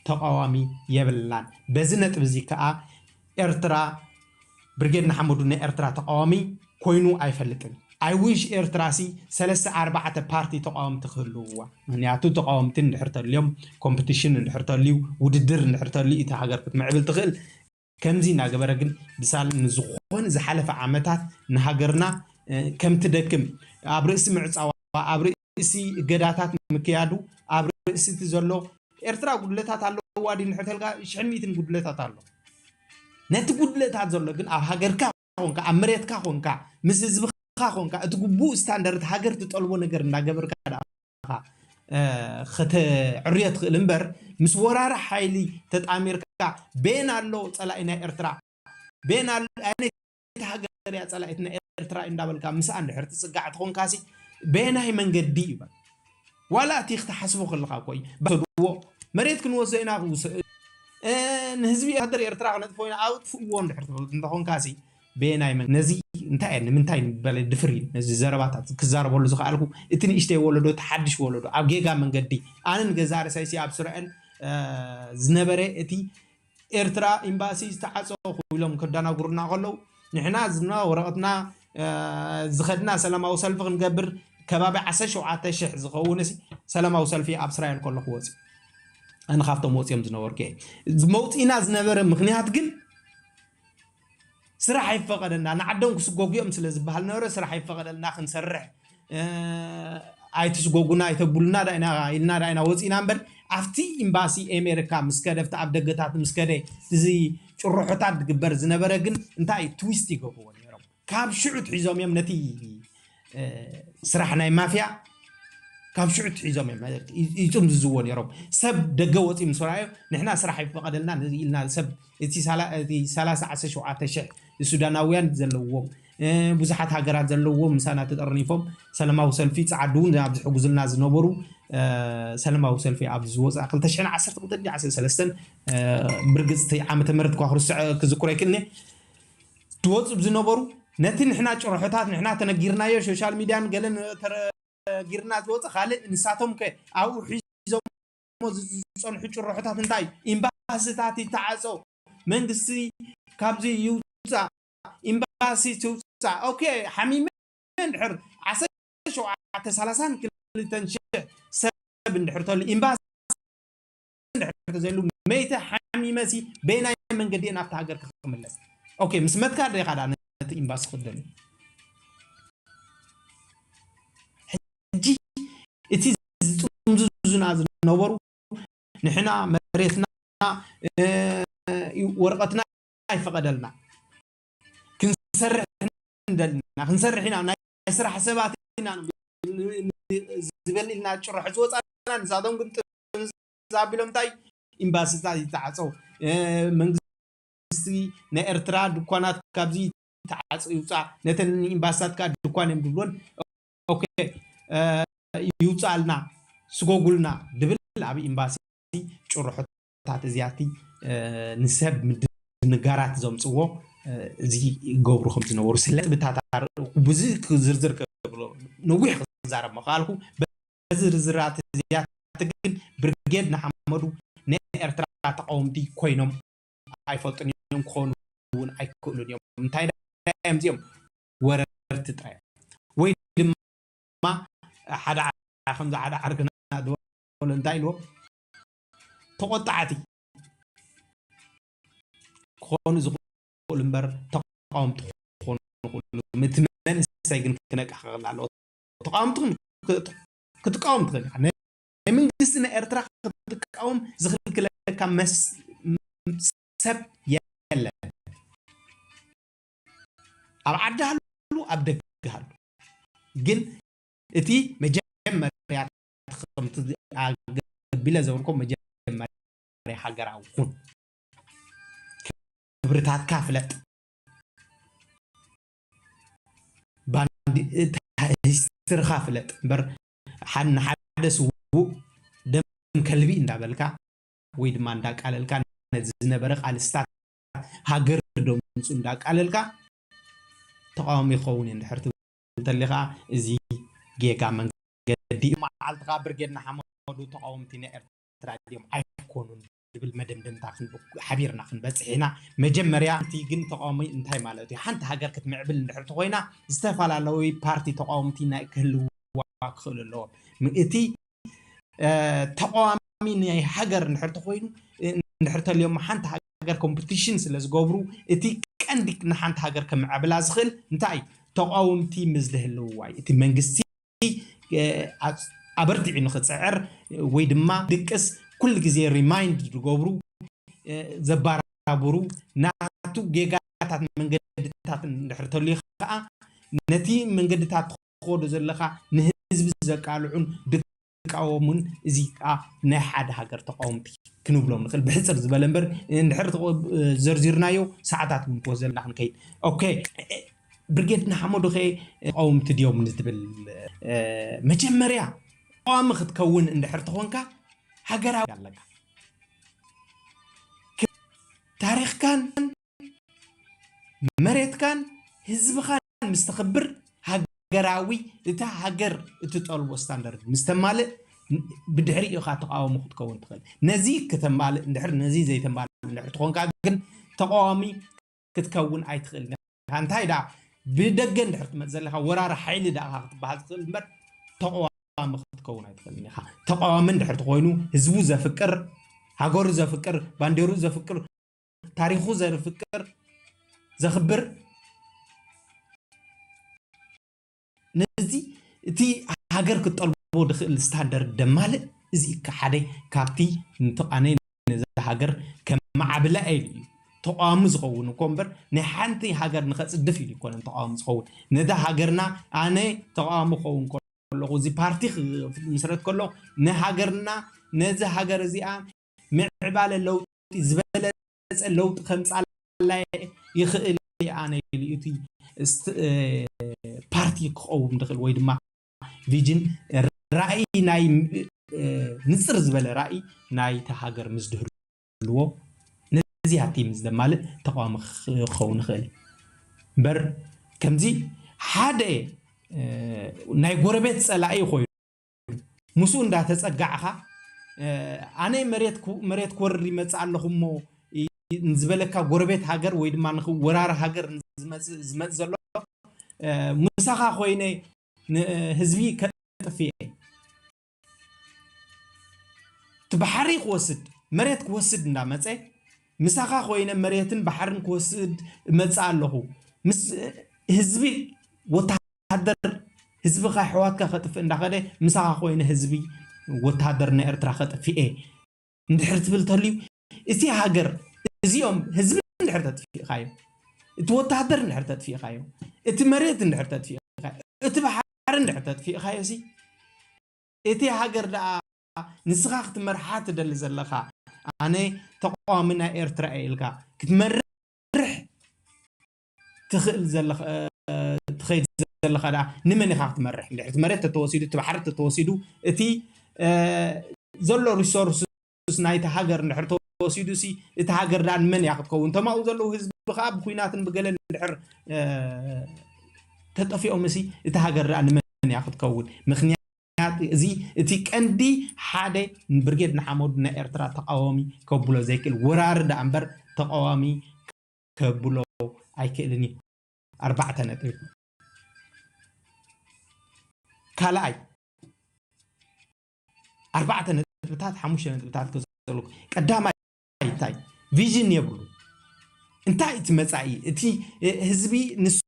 ተቃዋሚ የብላን። በዚ ነጥቢ እዚ ከኣ ኤርትራ ብርጌድ ንሓመዱ ናይ ኤርትራ ተቃዋሚ ኮይኑ ኣይፈልጥን። I wish ኤርትራ ሲ ሰለስተ ኣርባዕተ ፓርቲ ተቃወምቲ ክህልውዋ። ምክንያቱ ተቃወምቲ እንድሕር ተልዮም ኮምፕቲሽን እንድሕር ተልዩ ውድድር እንድሕር ተልዩ እቲ ሃገር ክትምዕብል ትኽእል። ከምዚ እናገበረ ግን ብሳል ንዝኾነ ዝሓለፈ ዓመታት ንሃገርና ከም ትደክም ኣብ ርእሲ ምዕፃዋ ኣብ ርእሲ እገዳታት ምክያዱ ኣብ ርእሲ እቲ ዘሎ ኤርትራ ጉድለታት ኣለዋ ድዩ እንድሕር ተልካ ሽሕን ሚእትን ጉድለታት ኣሎ። ነቲ ጉድለታት ዘሎ ግን ኣብ ሃገርካ ኮንካ ኣብ መሬትካ ኮንካ ምስ ህዝብኻ ኮንካ እቲ ግቡእ ስታንዳርድ ሃገር ትጠልቦ ነገር እንዳገበርካ ደኣ ከተዕርዮ ትኽእል እምበር ምስ ወራሪ ሓይሊ ተጣሚርካ ቤን ኣሎ ፀላኢ ናይ ኤርትራ ቤን ኣሎ ኣየነይቲ ሃገር እያ ፀላኢት ናይ ኤርትራ እንዳበልካ ምስኣ እንድሕር ትፅጋዕ ተኾንካሲ በየናይ መንገዲ እዩ ዋላ እቲ ክትሓስቦ ከለካ እኮ እዩ ባሰድዎ መሬት ክንወስዶ ኢና ንህዝቢ ሃገር ኤርትራ ክነጥፎ ኢና ኣውጥፍዎ እንድሕር ትብል እንተኾንካሲ በየናይ መንገዲ ነዚ እንታይ እየ ንምንታይ በለ ድፍር እዩ ነዚ ዘረባታት ክዛረበሉ ዝኽኣልኩ እቲ ንእሽተይ ወለዶ እቲ ሓድሽ ወለዶ ኣብ ጌጋ መንገዲ ኣነ ንገዛ ርሳይሲ ኣብ ስርዐን ዝነበረ እቲ ኤርትራ ኤምባሲ ዝተዓፀ ኢሎም ከዳናጉሩና ከለዉ ንሕና ዝና ወረቐትና ዝኸድና ሰላማዊ ሰልፊ ክንገብር ከባቢ ዓሰርተ ሸውዓተ ሽሕ ዝኸውን ሰላማዊ ሰልፊ ኣብ እስራኤል ከለኹ ወፂ ኣነ ካብቶም ወፂኦም ዝነበርኩ እየ መውፂና ዝነበረ ምክንያት ግን ስራሕ ኣይፈቐደና ንዓዶም ክስጎጉ እዮም ስለ ዝበሃል ነበረ ስራሕ ኣይፈቐደልና ክንሰርሕ ኣይትስጎጉና ኣይተብሉና ዳኢና ኢልና ዳኢና ወፂና እምበር ኣብቲ ኤምባሲ ኤሜሪካ ምስ ከደ ኣብቲ ኣብ ደገታት ምስ ከደ እዚ ጭርሖታት ዝግበር ዝነበረ ግን እንታይ ትዊስት ይገብርዎ ነይሮም ካብ ሽዑ ትሒዞም እዮም ነቲ ስራሕ ናይ ማፍያ ካብ ሽዑ ትሒዞም እዮም ይጥምዝዝዎ ነይሮም ሰብ ደገ ወፂ ምስ ረኣዮ ንሕና ስራሕ ይፈቐደልና ኢልና ሰብ እቲ ሰላሳ ዓሰርተ ሸውዓተ ሽሕ ሱዳናውያን ዘለዎም ብዙሓት ሃገራት ዘለዎም ምሳና ተጠርኒፎም ሰላማዊ ሰልፊ ፃዓዱ እውን ኣብ ዝሕጉዝልና ዝነበሩ ሰላማዊ ሰልፊ ኣብ ዝወፅኣ ክልተ ሽሕን ዓሰርተ ክልተን ዓሰርተ ሰለስተን ብርግፅቲ ዓመተ ምህረት እኳ ክርስዕ ክዝክሮ ይክእልኒ ዝወፁ ዝነበሩ ነቲ ንሕና ጭርሖታት ንሕና ተነጊርናዮ ሶሻል ሚድያን ገለን ተነጊርና ዝወፀ ካልእ ንሳቶም ከ ኣብኡ ሒዞም ዝፀንሑ ጭርሖታት እንታይ ኢምባስታት ይተዓፀው መንግስቲ ካብዚ ይውፃእ ኤምባሲ ትውፃእ ኦኬ ሓሚመ እንድሕር ዓሰርተ ሸውዓተ ሰላሳን ክልተን ሽሕ ሰብ እንድሕር ተሉ ኤምባሲ እንድሕር ተዘይሉ መይተ ሓሚመሲ በየናይ መንገዲ እየ ናብቲ ሃገር ክምለስ ኦኬ ምስ መትካ ዶ ኢኻ ዳ ነቲ ኤምባሲ ክደል ሕጂ እቲ ዝጥምዝዙና ዝነበሩ ንሕና መሬትና ወረቐትና ኣይፈቐደልና ክንሰርሕ እንደልና ክንሰርሕ ኢና ናይ ስራሕ ሰባት ኢና ዝበል ኢልና ጭርሖ ዝወፃና ንሳቶም ግን ጥምዝ ኣቢሎም እንታይ ኤምባስታት ይተዓፀው መንግስቲ ናይ ኤርትራ ድኳናት ካብዚ ተዓፀ ይውፃ ነተን ኤምባስታት ከዓ ድኳን እዮም ዝብሎን ኦኬ ይውፃልና ስጎጉልና ድብል ኣብ ኤምባሲ ጭርሖታት እዚኣቲ ንሰብ ምድንጋራት ዘምፅዎ እዚ ይገብሩ ከም ዝነበሩ ስለ ብታታ ብዙ ዝርዝር ክብሎ ነዊሕ ክዛረብ ምኽኣልኩ በዚ ዝርዝራት እዚኣቲ ግን ብርጌድ ንሓመዱ ናይ ኤርትራ ተቃወምቲ ኮይኖም ኣይፈልጡን እዮም ክኾኑ እውን ኣይክእሉን እዮም እንታይ እዮም እዚኦም ወረርቲ ጥራይ ወይ ድማ ሓደ ከምዚ ሓደ ዓርክና ዝበሎ እንታይ ኢልዎ ተቆጣዕቲ ክኾኑ ክኽእሉ እምበር ተቃወምቲ ክኾኑ ይኽእሉ። እቲ መንእሰይ ግን ክነቅሕ ክኽእል ኣለዎ። ተቃወምቲ ክን-፣ ክት-፣ ክትቃወም ትኽእል ኢኻ። ናይ መንግስቲ ናይ ኤርትራ ክትቃወም ዝኽልክለካ መስ-፣ ሰብ የለን። ኣብ ዓዲ ሃሉ፣ ኣብ ደገ ሃሉ። ግን እቲ መጀመርያ ከምቲ ኣገቢለ ዘበልኮ መጀመርያ ሃገራዊ ኩን። ክብርታትካ ፍለጥ። ባንዲ-፣ እታ ሂስትርኻ ፍለጥ። እምበር ሓ-፣ ንሓደ ስዉእ ደም ከልቢ እንዳበልካ ወይ ድማ እንዳቃለልካ ነዚ ዝነበረ ቃልስታት ሃገር ደምጹ እንዳቃለልካ ተቃዋሚ ይኸውን እየ እንድሕር ትብል እንተሊኻ እዚ ጌጋ መንገዲ እዩ። መዓልትኻ ብርጌድ ንሓመዱ ተቃወምቲ ናይ ኤርትራ ድዮም ኣይኮኑን ዝብል መደምደምታ ክን-፣ ሓቢርና ክንበጽሕ ኢና። መጀመርያ እቲ ግን ተቃዋሚ እንታይ ማለት እዩ? ሓንቲ ሃገር ክትምዕብል እንድሕር ተኾይና ዝተፈላለዩ ፓርቲ ተቃወምቲ ናይ ክህልዋ ክኽእሉ ኣለዎም። ም-፣ እቲ እ፣ ተቃዋሚ ናይ ሃገር እንድሕር ተኮይኑ፣ እ፣ እንድሕር ተልዮም ሓንቲ ሃገር ኮምፒቲሽን ስለ ዝገብሩ፣ እቲ ቀንዲ ንሓንቲ ሃገር ከምዕብላ ዝኽእል እንታይ እዩ? ተቃወምቲ ምስ ዝህልውዋ እዩ። እቲ መንግስቲ፣ እ፣ ኣ-፣ ኣበርቲዑ ንኽጽዕር ወይ ድማ ድቅስ ኩሉ ግዜ ሪማይንድ ዝገብሩ፣ እ፣ ዘባራብሩ፣ ናቱ ጌጋታት መንገድታት እንድሕር ተልዩ ከዓ ነቲ መንገድታት ትኸዶ ዘለኻ ንህዝቢ ዘቃልዑን ዝቃወሙን፣ እዚ ከኣ ናይ ሓደ ሃገር ተቃወምቲ ክንብሎም ንኽእል። ብሕጽር ዝበለ እምበር፣ እንድሕር ተቆ-፣ ዘርዚርናዮ ሰዓታት እውን ክወስደልና ክንከይድ። ኦኬ፣ ብርጌድ ንሓመዱ ኸ ተቃወምቲ ድዮም ንዝብል፣ መጀመርያ ተቃዋሚ ክትከውን እንድሕር ተኾንካ ሃገራዊ ኣለካ። ታሪኽካን መሬትካን ህዝብኻን ምስ ተኽብር፣ ሃገራዊ፣ እታ ሃገር እትጠልቦ ስታንዳርድ ምስ ተማልእ፣ ብድሕሪኡ ኢኻ ተቃዋሚ ክትከውን ትኽእል። ነዚ ከተማልእ እንድሕር፣ ነዚ ዘይተማልእ እንድሕር ትኾንካ ግን ተቃዋሚ ክትከውን ኣይትኽእልን ኢኻ። እንታይ ደኣ ብደገ እንድሕር ትመጽእ ዘለኻ ወራሪ ሓይሊ ደኣ ኢኻ ክትበሃል ትኽእል እምበር ተቃዋሚ ክትከውን ኣይትኽእልን ኢኻ። ተቃዋሚ እንድሕር ተኾይኑ ህዝቡ ዘፍቅር፣ ሃገሩ ዘፍቅር፣ ባንዴሩ ዘፍቅር፣ ታሪኹ ዘፍቅር፣ ዘኽብር፣ ነዚ እቲ ሃገር ክትጠልቦ ድኽእል ስታንዳርድ ደማልእ፣ እዚ እካ ሓደ ካብቲ ንተቃነ ነዛ ሃገር ከመዓብላ ኢሉ እዩ ተቃዋሚ ዝኸውን እኮ እምበር፣ ናይ ሓንቲ ሃገር ንኸጽድፍ ኢሉ ይኮነን ተቃዋሚ ዝኸውን። ነዛ ሃገርና ኣነ ተቃዋሚ ክኸውን ከለኹ፣ እዚ ፓርቲ ክምስረት ከሎ፣ ንሃገርና፣ ነዚ ሃገር እዚኣ ምዕባለ ለውጢ፣ ዝበለጸ ለውጢ ከምጻላ ይኽእል እየ ኣነ ኢሉ እቲ ስት-፣ እ፣ ፓርቲ ክኸውን ዝኽእል ወይ ድማ ቪዥን፣ ራእይ ናይ፣ እ፣ ንጽር ዝበለ ራእይ ናይታ ሃገር ምስ ድህልዎ፣ ነዚኣ እቲ ምስ ዘማልእ ተቃዋሚ ክኸውን ይኽእል እዩ። እምበር ከምዚ ሓደ፣ እ፣ ናይ ጎረቤት ጸላኢ ኮይኑ ምስኡ እንዳተጸጋዕኻ፣ እ፣ ኣነ መሬት ክው-፣ መሬት ክወርር ይመጽእ ኣለኹ እሞ ይ-፣ ንዝበለካ ጎረቤት ሃገር ወይ ድማ ንኽ-፣ ወራሪ ሃገር ዝመጽእ፣ ዝመጽእ ዘሎ፣ እ፣ ምሳኻ ኮይነ ንህዝቢ ከጥፍእ እየ። እቲ ባሕሪ ክወስድ፣ መሬት ክወስድ እንዳመጸ፣ ምሳኻ ኮይነ መሬትን ባሕርን ክወስድ እመጽእ ኣለኹ። ምስ ህዝቢ ወተሃደር፣ ህዝብኻ ኣሕዋትካ ከጥፍእ እንዳኸደ፣ ምሳኻ ኮይነ ህዝቢ ወተሃደር ናይ ኤርትራ ከጥፍእ እየ እንድሕር ትብል ተልዩ፣ እቲ ሃገር፣ እዚኦም ህዝቢ እንድሕር ተጥፊእኻዮ፣ እቲ ወተሃደር እንድሕር ተጥፊእኻዮ፣ እቲ መሬት እንድሕር ተጥፊእኻዮ፣ እቲ ባሕሪ እንድሕር ተጥፊእኻዮ፣ ሲ እቲ ሃገር ደኣ ንስኻ ክትመርሓ ትደሊ ዘለኻ፣ ኣነ ተቃዋሚ ናይ ኤርትራ እየ ኢልካ ክትመርሕ ትኽእል ዘለኻ፣ እ፣ ትኸይድ ዘለኻ ደኣ ንመን ኢኻ ክትመርሕ? እንድሕር እቲ መሬት ተተወሲዱ፣ እቲ ባሕሪ ተተወሲዱ፣ እቲ፣ እ፣ ዘሎ ሪሶርስ ናይቲ ሃገር እንድሕር ተወሲዱ ሲ፣ እቲ ሃገር ደኣ ንመን እያ ክትከውን? እቶም ኣብኡ ዘለዉ ህዝቢ ከኣ ብኲናትን ብገለን እንድሕር፣ እ፣ ተጠፊኦም ሲ፣ እቲ ሃገር ደኣ ንመን እያ ክትከውን? ምኽንያት እዚ፣ እቲ ቀንዲ ሓደ ብርጌድ ንሓመዱ ናይ ኤርትራ ተቃዋሚ ከብሎ ዘይክእል፣ ወራሪ ደኣ እምበር ተቃዋሚ ከብሎ ኣይክእልን እዩ። ኣርባዕተ ነጥቢ። ካልኣይ፣ ኣርባዕተ ነጥብታት፣ ሓሙሽተ ነጥብታት ክዘሉ። ቀዳማይ፣ እንታይ ቪዥን የብሉ። እንታይ እቲ መጻኢ? እቲ ህዝቢ ንሱ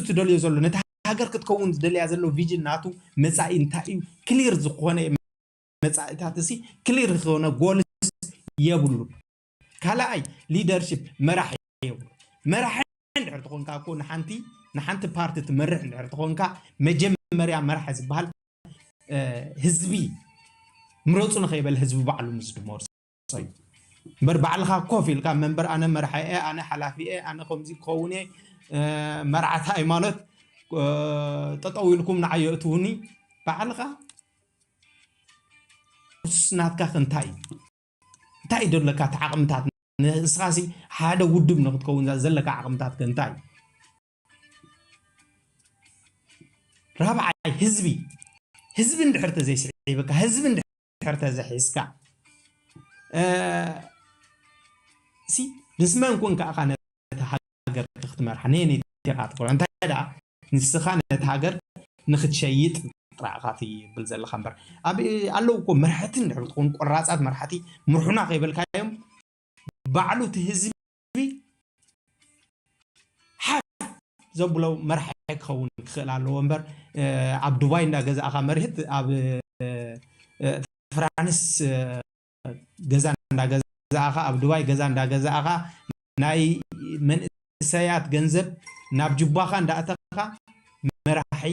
ትደልዮ ዘሎ፣ ነታ ሃገር ክትከውን ዝደልያ ዘሎ ቪዥን ናቱ መጻኢ እንታይ እዩ? ክሊር ዝኾነ መጻኢታት እሲ ክሊር ዝኾነ ጎልስ የብሉን። ካልኣይ ሊደርሽፕ፣ መራሒ የብሉ። መራሒ እንድሕር ትኾንካ እኮ ንሓንቲ ንሓንቲ ፓርቲ ትመርሕ እንድሕር ትኾንካ መጀመርያ መራሒ ዝበሃል ህዝቢ ምረፁ ንኸይበል ህዝቢ ባዕሉ ምስ ድመርፆ እዩ። እምበር ባዕልኻ ኮፍ ኢልካ መንበር ኣነ መራሒ እየ፣ ኣነ ሓላፊ እየ፣ ኣነ ከምዚ ክኸውን እየ፣ መርዓት ሃይማኖት ጠጠው ኢልኩም ንዓዮ እትውኒ ባዕልኻ ስ ናትካ ከ እንታይ እዩ? እንታይ እዩ ዘለካ እቲ ዓቕምታት? ንስኻሲ ሓደ ውድብ ንክትከውን ዘለካ ዓቕምታት ከ እንታይ እዩ? ራብዓይ ህዝቢ፣ ህዝቢ እንድሕር ተዘይስዒብካ፣ ህዝቢ እንድሕር ተዘይሒዝካ፣ እ፣ ሲ ምስ መን ኮንካ ኢኻ ነታ ሃገር ክትመርሓ? ነየነይቲ ኢኻ ትኮን? እንታይ ደኣ ንስኻ ነታ ሃገር ንክትሸይጥ ጥራዕኻ ትብል ዘለኻ እምበር። ኣብ ኣለዉ እኮ መራሕቲ እንድሕር ትኾኑ ቆራፃት መራሕቲ ምርሑና ከይበልካዮም ባዕሉ እቲ ህዝቢ ሓፍ ዘብሎ መራሒ ክኸውን ክኽእል ኣለዎ እምበር ኣብ ዱባይ እንዳገዛእኻ መርህት ኣብ ፍራንስ ገዛ እንዳገዛእኻ ኣብ ዱባይ ገዛ እንዳገዛእኻ ናይ መንእሰያት ገንዘብ ናብ ጁባኻ እንዳእተኻ መራሒ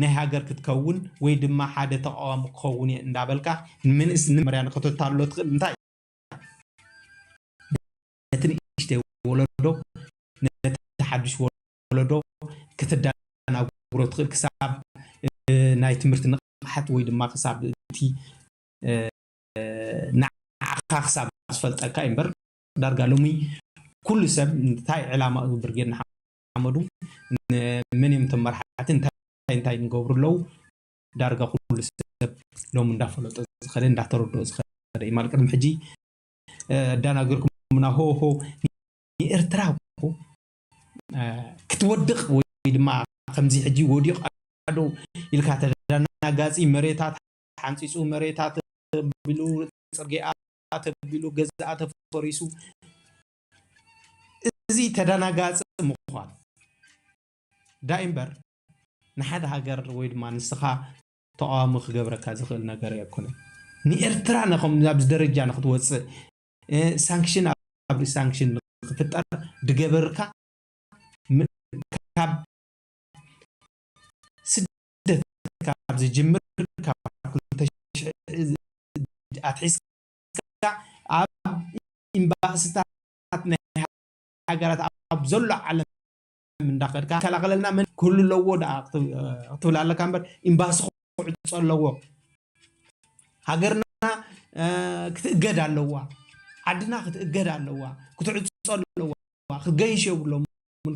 ናይ ሃገር ክትከውን ወይ ድማ ሓደ ተቃዋሚ ክኸውን እየ እንዳበልካ ንመንእስ ንመርያ ንክተታሎ ትኽእል እንታይ ነቲ ንእሽተይ ወለዶ ነቲ ሓድሽ ወለዶ ክትዳናግሮ ትኽእል ክሳብ ናይ ትምህርቲ ንቕሓት ወይ ድማ ክሳብ እቲ ንዓኻ ክሳብ ዝፈልጠካ እዩ እምበር ዳርጋ ሎሚ ኩሉ ሰብ እንታይ ዕላማ እዩ ብርጌድ ንሓመዱ መን እዮም ተመርሓቲ እንታይ እንታይ ንገብሩ ኣለዉ ዳርጋ ኩሉ ሰብ ሎም እንዳፈለጦ ዝኸደ እንዳተረድኦ ዝኸደ እዩ ማለት ቅድሚ ሕጂ ኣዳናገርኩምና ሆ ሆ ንኤርትራ እኮ ክትወድቕ ወይ ድማ ከምዚ ሕጂ ወዲቕ ኣዶ ኢልካ ተዳናጋፂ መሬታት ሓንፂፁ መሬታት ተቢሉ ፅርጊኣ ተቢሉ ገዛኣ ተፈሪሱ እዚ ተዳናጋፂ ምኳን ዳይ እምበር ንሓደ ሃገር ወይ ድማ ንስኻ ተቃዋሚ ክገብረካ ዝኽእል ነገር ኣይኮነን። ንኤርትራ ነኸም ኣብዚ ደረጃ ንክትወፅእ ሳንክሽን ኣብ ሳንክሽን ንክፍጠር ድገበርካ ካብ ስደት ካብ ዝጅምር ካብ ኣትሒዝካ ኣብ ኤምባስታት ናይ ሃገራት ኣብ ዘሎ ዓለም እንዳኸድካ ከላኸለልና መን ክህሉ ኣለዎ ደኣ ክትብል ኣለካ እምበር ኤምባሲ ክዕፆ ኣለዎ ሃገርና ክትእገድ ኣለዋ ዓድና ክትእገድ ኣለዋ ክትዕፆ ኣለዋ ክትገይሽ የብሎም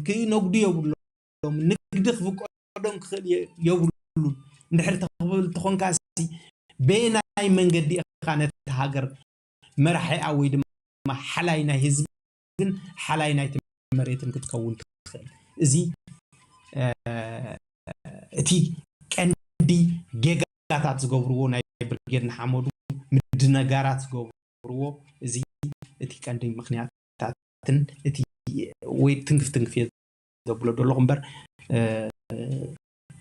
ክነግዱ የብሎም ንግዲ ክፍቀዶም ክኽእል የብሉን እንድሕር ተኽብል ተኾንካ በየናይ መንገዲ ኢኻ ነቲ ሃገር መራሒኣ ወይ ድማ ሓላይ ናይ ህዝብን ሓላይ ናይቲ መሬትን ክትከውን ትኽእል። እዚ እቲ ቀንዲ ጌጋታት ዝገብርዎ ናይ ብርጌድ ንሓመዱ ምድነጋራት ዝገብርዎ እዚ እቲ ቀንዲ ምክንያታትን እቲ ወይ ትንክፍ ትንክፍ እየ ዘብሎ ዘለኹ እምበር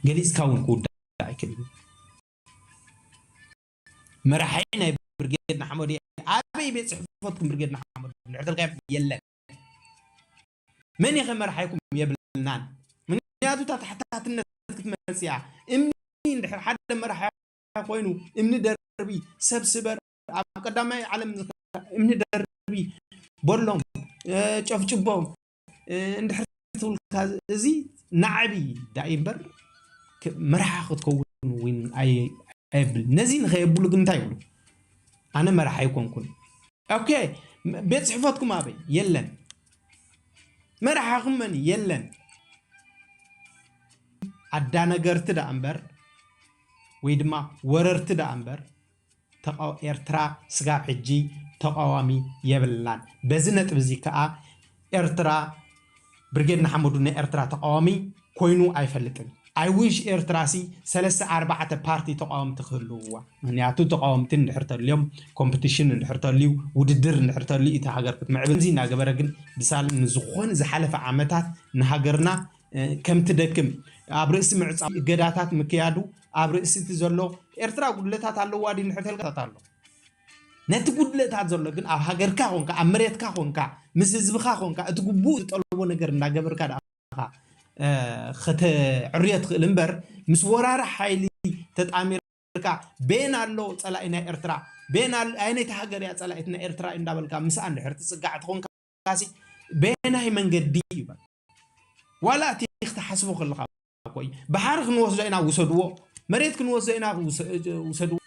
ገሊፅካ እውን ክውዳእ ኣይክእል እዩ። መራሒ ናይ ብርጌድ ንሓመዱ ኣበይ ቤት ፅሕፈትኩም ብርጌድ ንሓመዱ ንዕተልካ የለን መን ኢኸ መራሓይኩም የብልናን ምክንያቱ እታ ተሓታትነት ክትመፅያ እምኒ እንድሕር ሓደ መራሒ ኮይኑ እምኒ ደርቢ ሰብ ስበር ኣብ ቀዳማይ ዓለም እምኒ ደርቢ በሎም ጨፍጭቦም እንድሕር ትብልካ እዚ ናዕቢ ዳኢ እምበር መርሓ ክትከውን እውን ኣየብል ነዚ ንኸየብሉ ግን እንታይ ይብሉ ኣነ መርሓ ኣይኮንኩን ኦኬ ቤት ፅሕፈትኩም ኣበይ የለን መርሓኹም መን የለን ኣዳነገርቲ ዳኣ እምበር ወይ ድማ ወረርቲ ዳኣ እምበር ኤርትራ ስጋብ ሕጂ ተቃዋሚ የብላን። በዚ ነጥቢ እዚ ከኣ ኤርትራ ብርጌድ ንሓመዱ ናይ ኤርትራ ተቃዋሚ ኮይኑ ኣይፈልጥን። I wish ኤርትራሲ ሰለስተ ኣርባዕተ ፓርቲ ተቃወምቲ ክህልውዋ። ምክንያቱ ተቃወምቲ እንድሕር ተልዮም፣ ኮምፕቲሽን እንድሕር ተልዩ፣ ውድድር እንድሕር ተልዩ፣ እቲ ሃገር ክትምዕብል እዚ እናገበረ ግን ብሳል ንዝኾነ ዝሓለፈ ዓመታት ንሃገርና ከምቲ ደክም ኣብ ርእሲ ምዕጻ እገዳታት ምክያዱ ኣብ ርእሲ እቲ ዘሎ ኤርትራ ጉድለታት ኣለዋ ድዩ ንሕተልካ ኣሎ። ነቲ ጉድለታት ዘሎ ግን ኣብ ሃገርካ ኮንካ ኣብ መሬትካ ኮንካ ምስ ህዝብካ ኮንካ እቲ ግቡእ ዝጠልቦ ነገር እንዳገበርካ ደኣ ከተዕርዮ ትኽእል እምበር ምስ ወራሪ ሓይሊ ተጣሚርካ ቤን ኣሎ ጸላኢ ናይ ኤርትራ፣ ቤን ኣሎ ኣይነይቲ ሃገር እያ ጸላኢት ናይ ኤርትራ እዩ እንዳበልካ ምስኣ እንድሕር ትጽጋዕ ትኾንካ ሲ በየናይ መንገዲ እዩ በል። ዋላ እቲ ክትሓስቦ ከለካ እኮ እዩ። ባሕሪ ክንወስዶ ኢና ውሰድዎ፣ መሬት ክንወስዶ ኢና ውሰድዎ።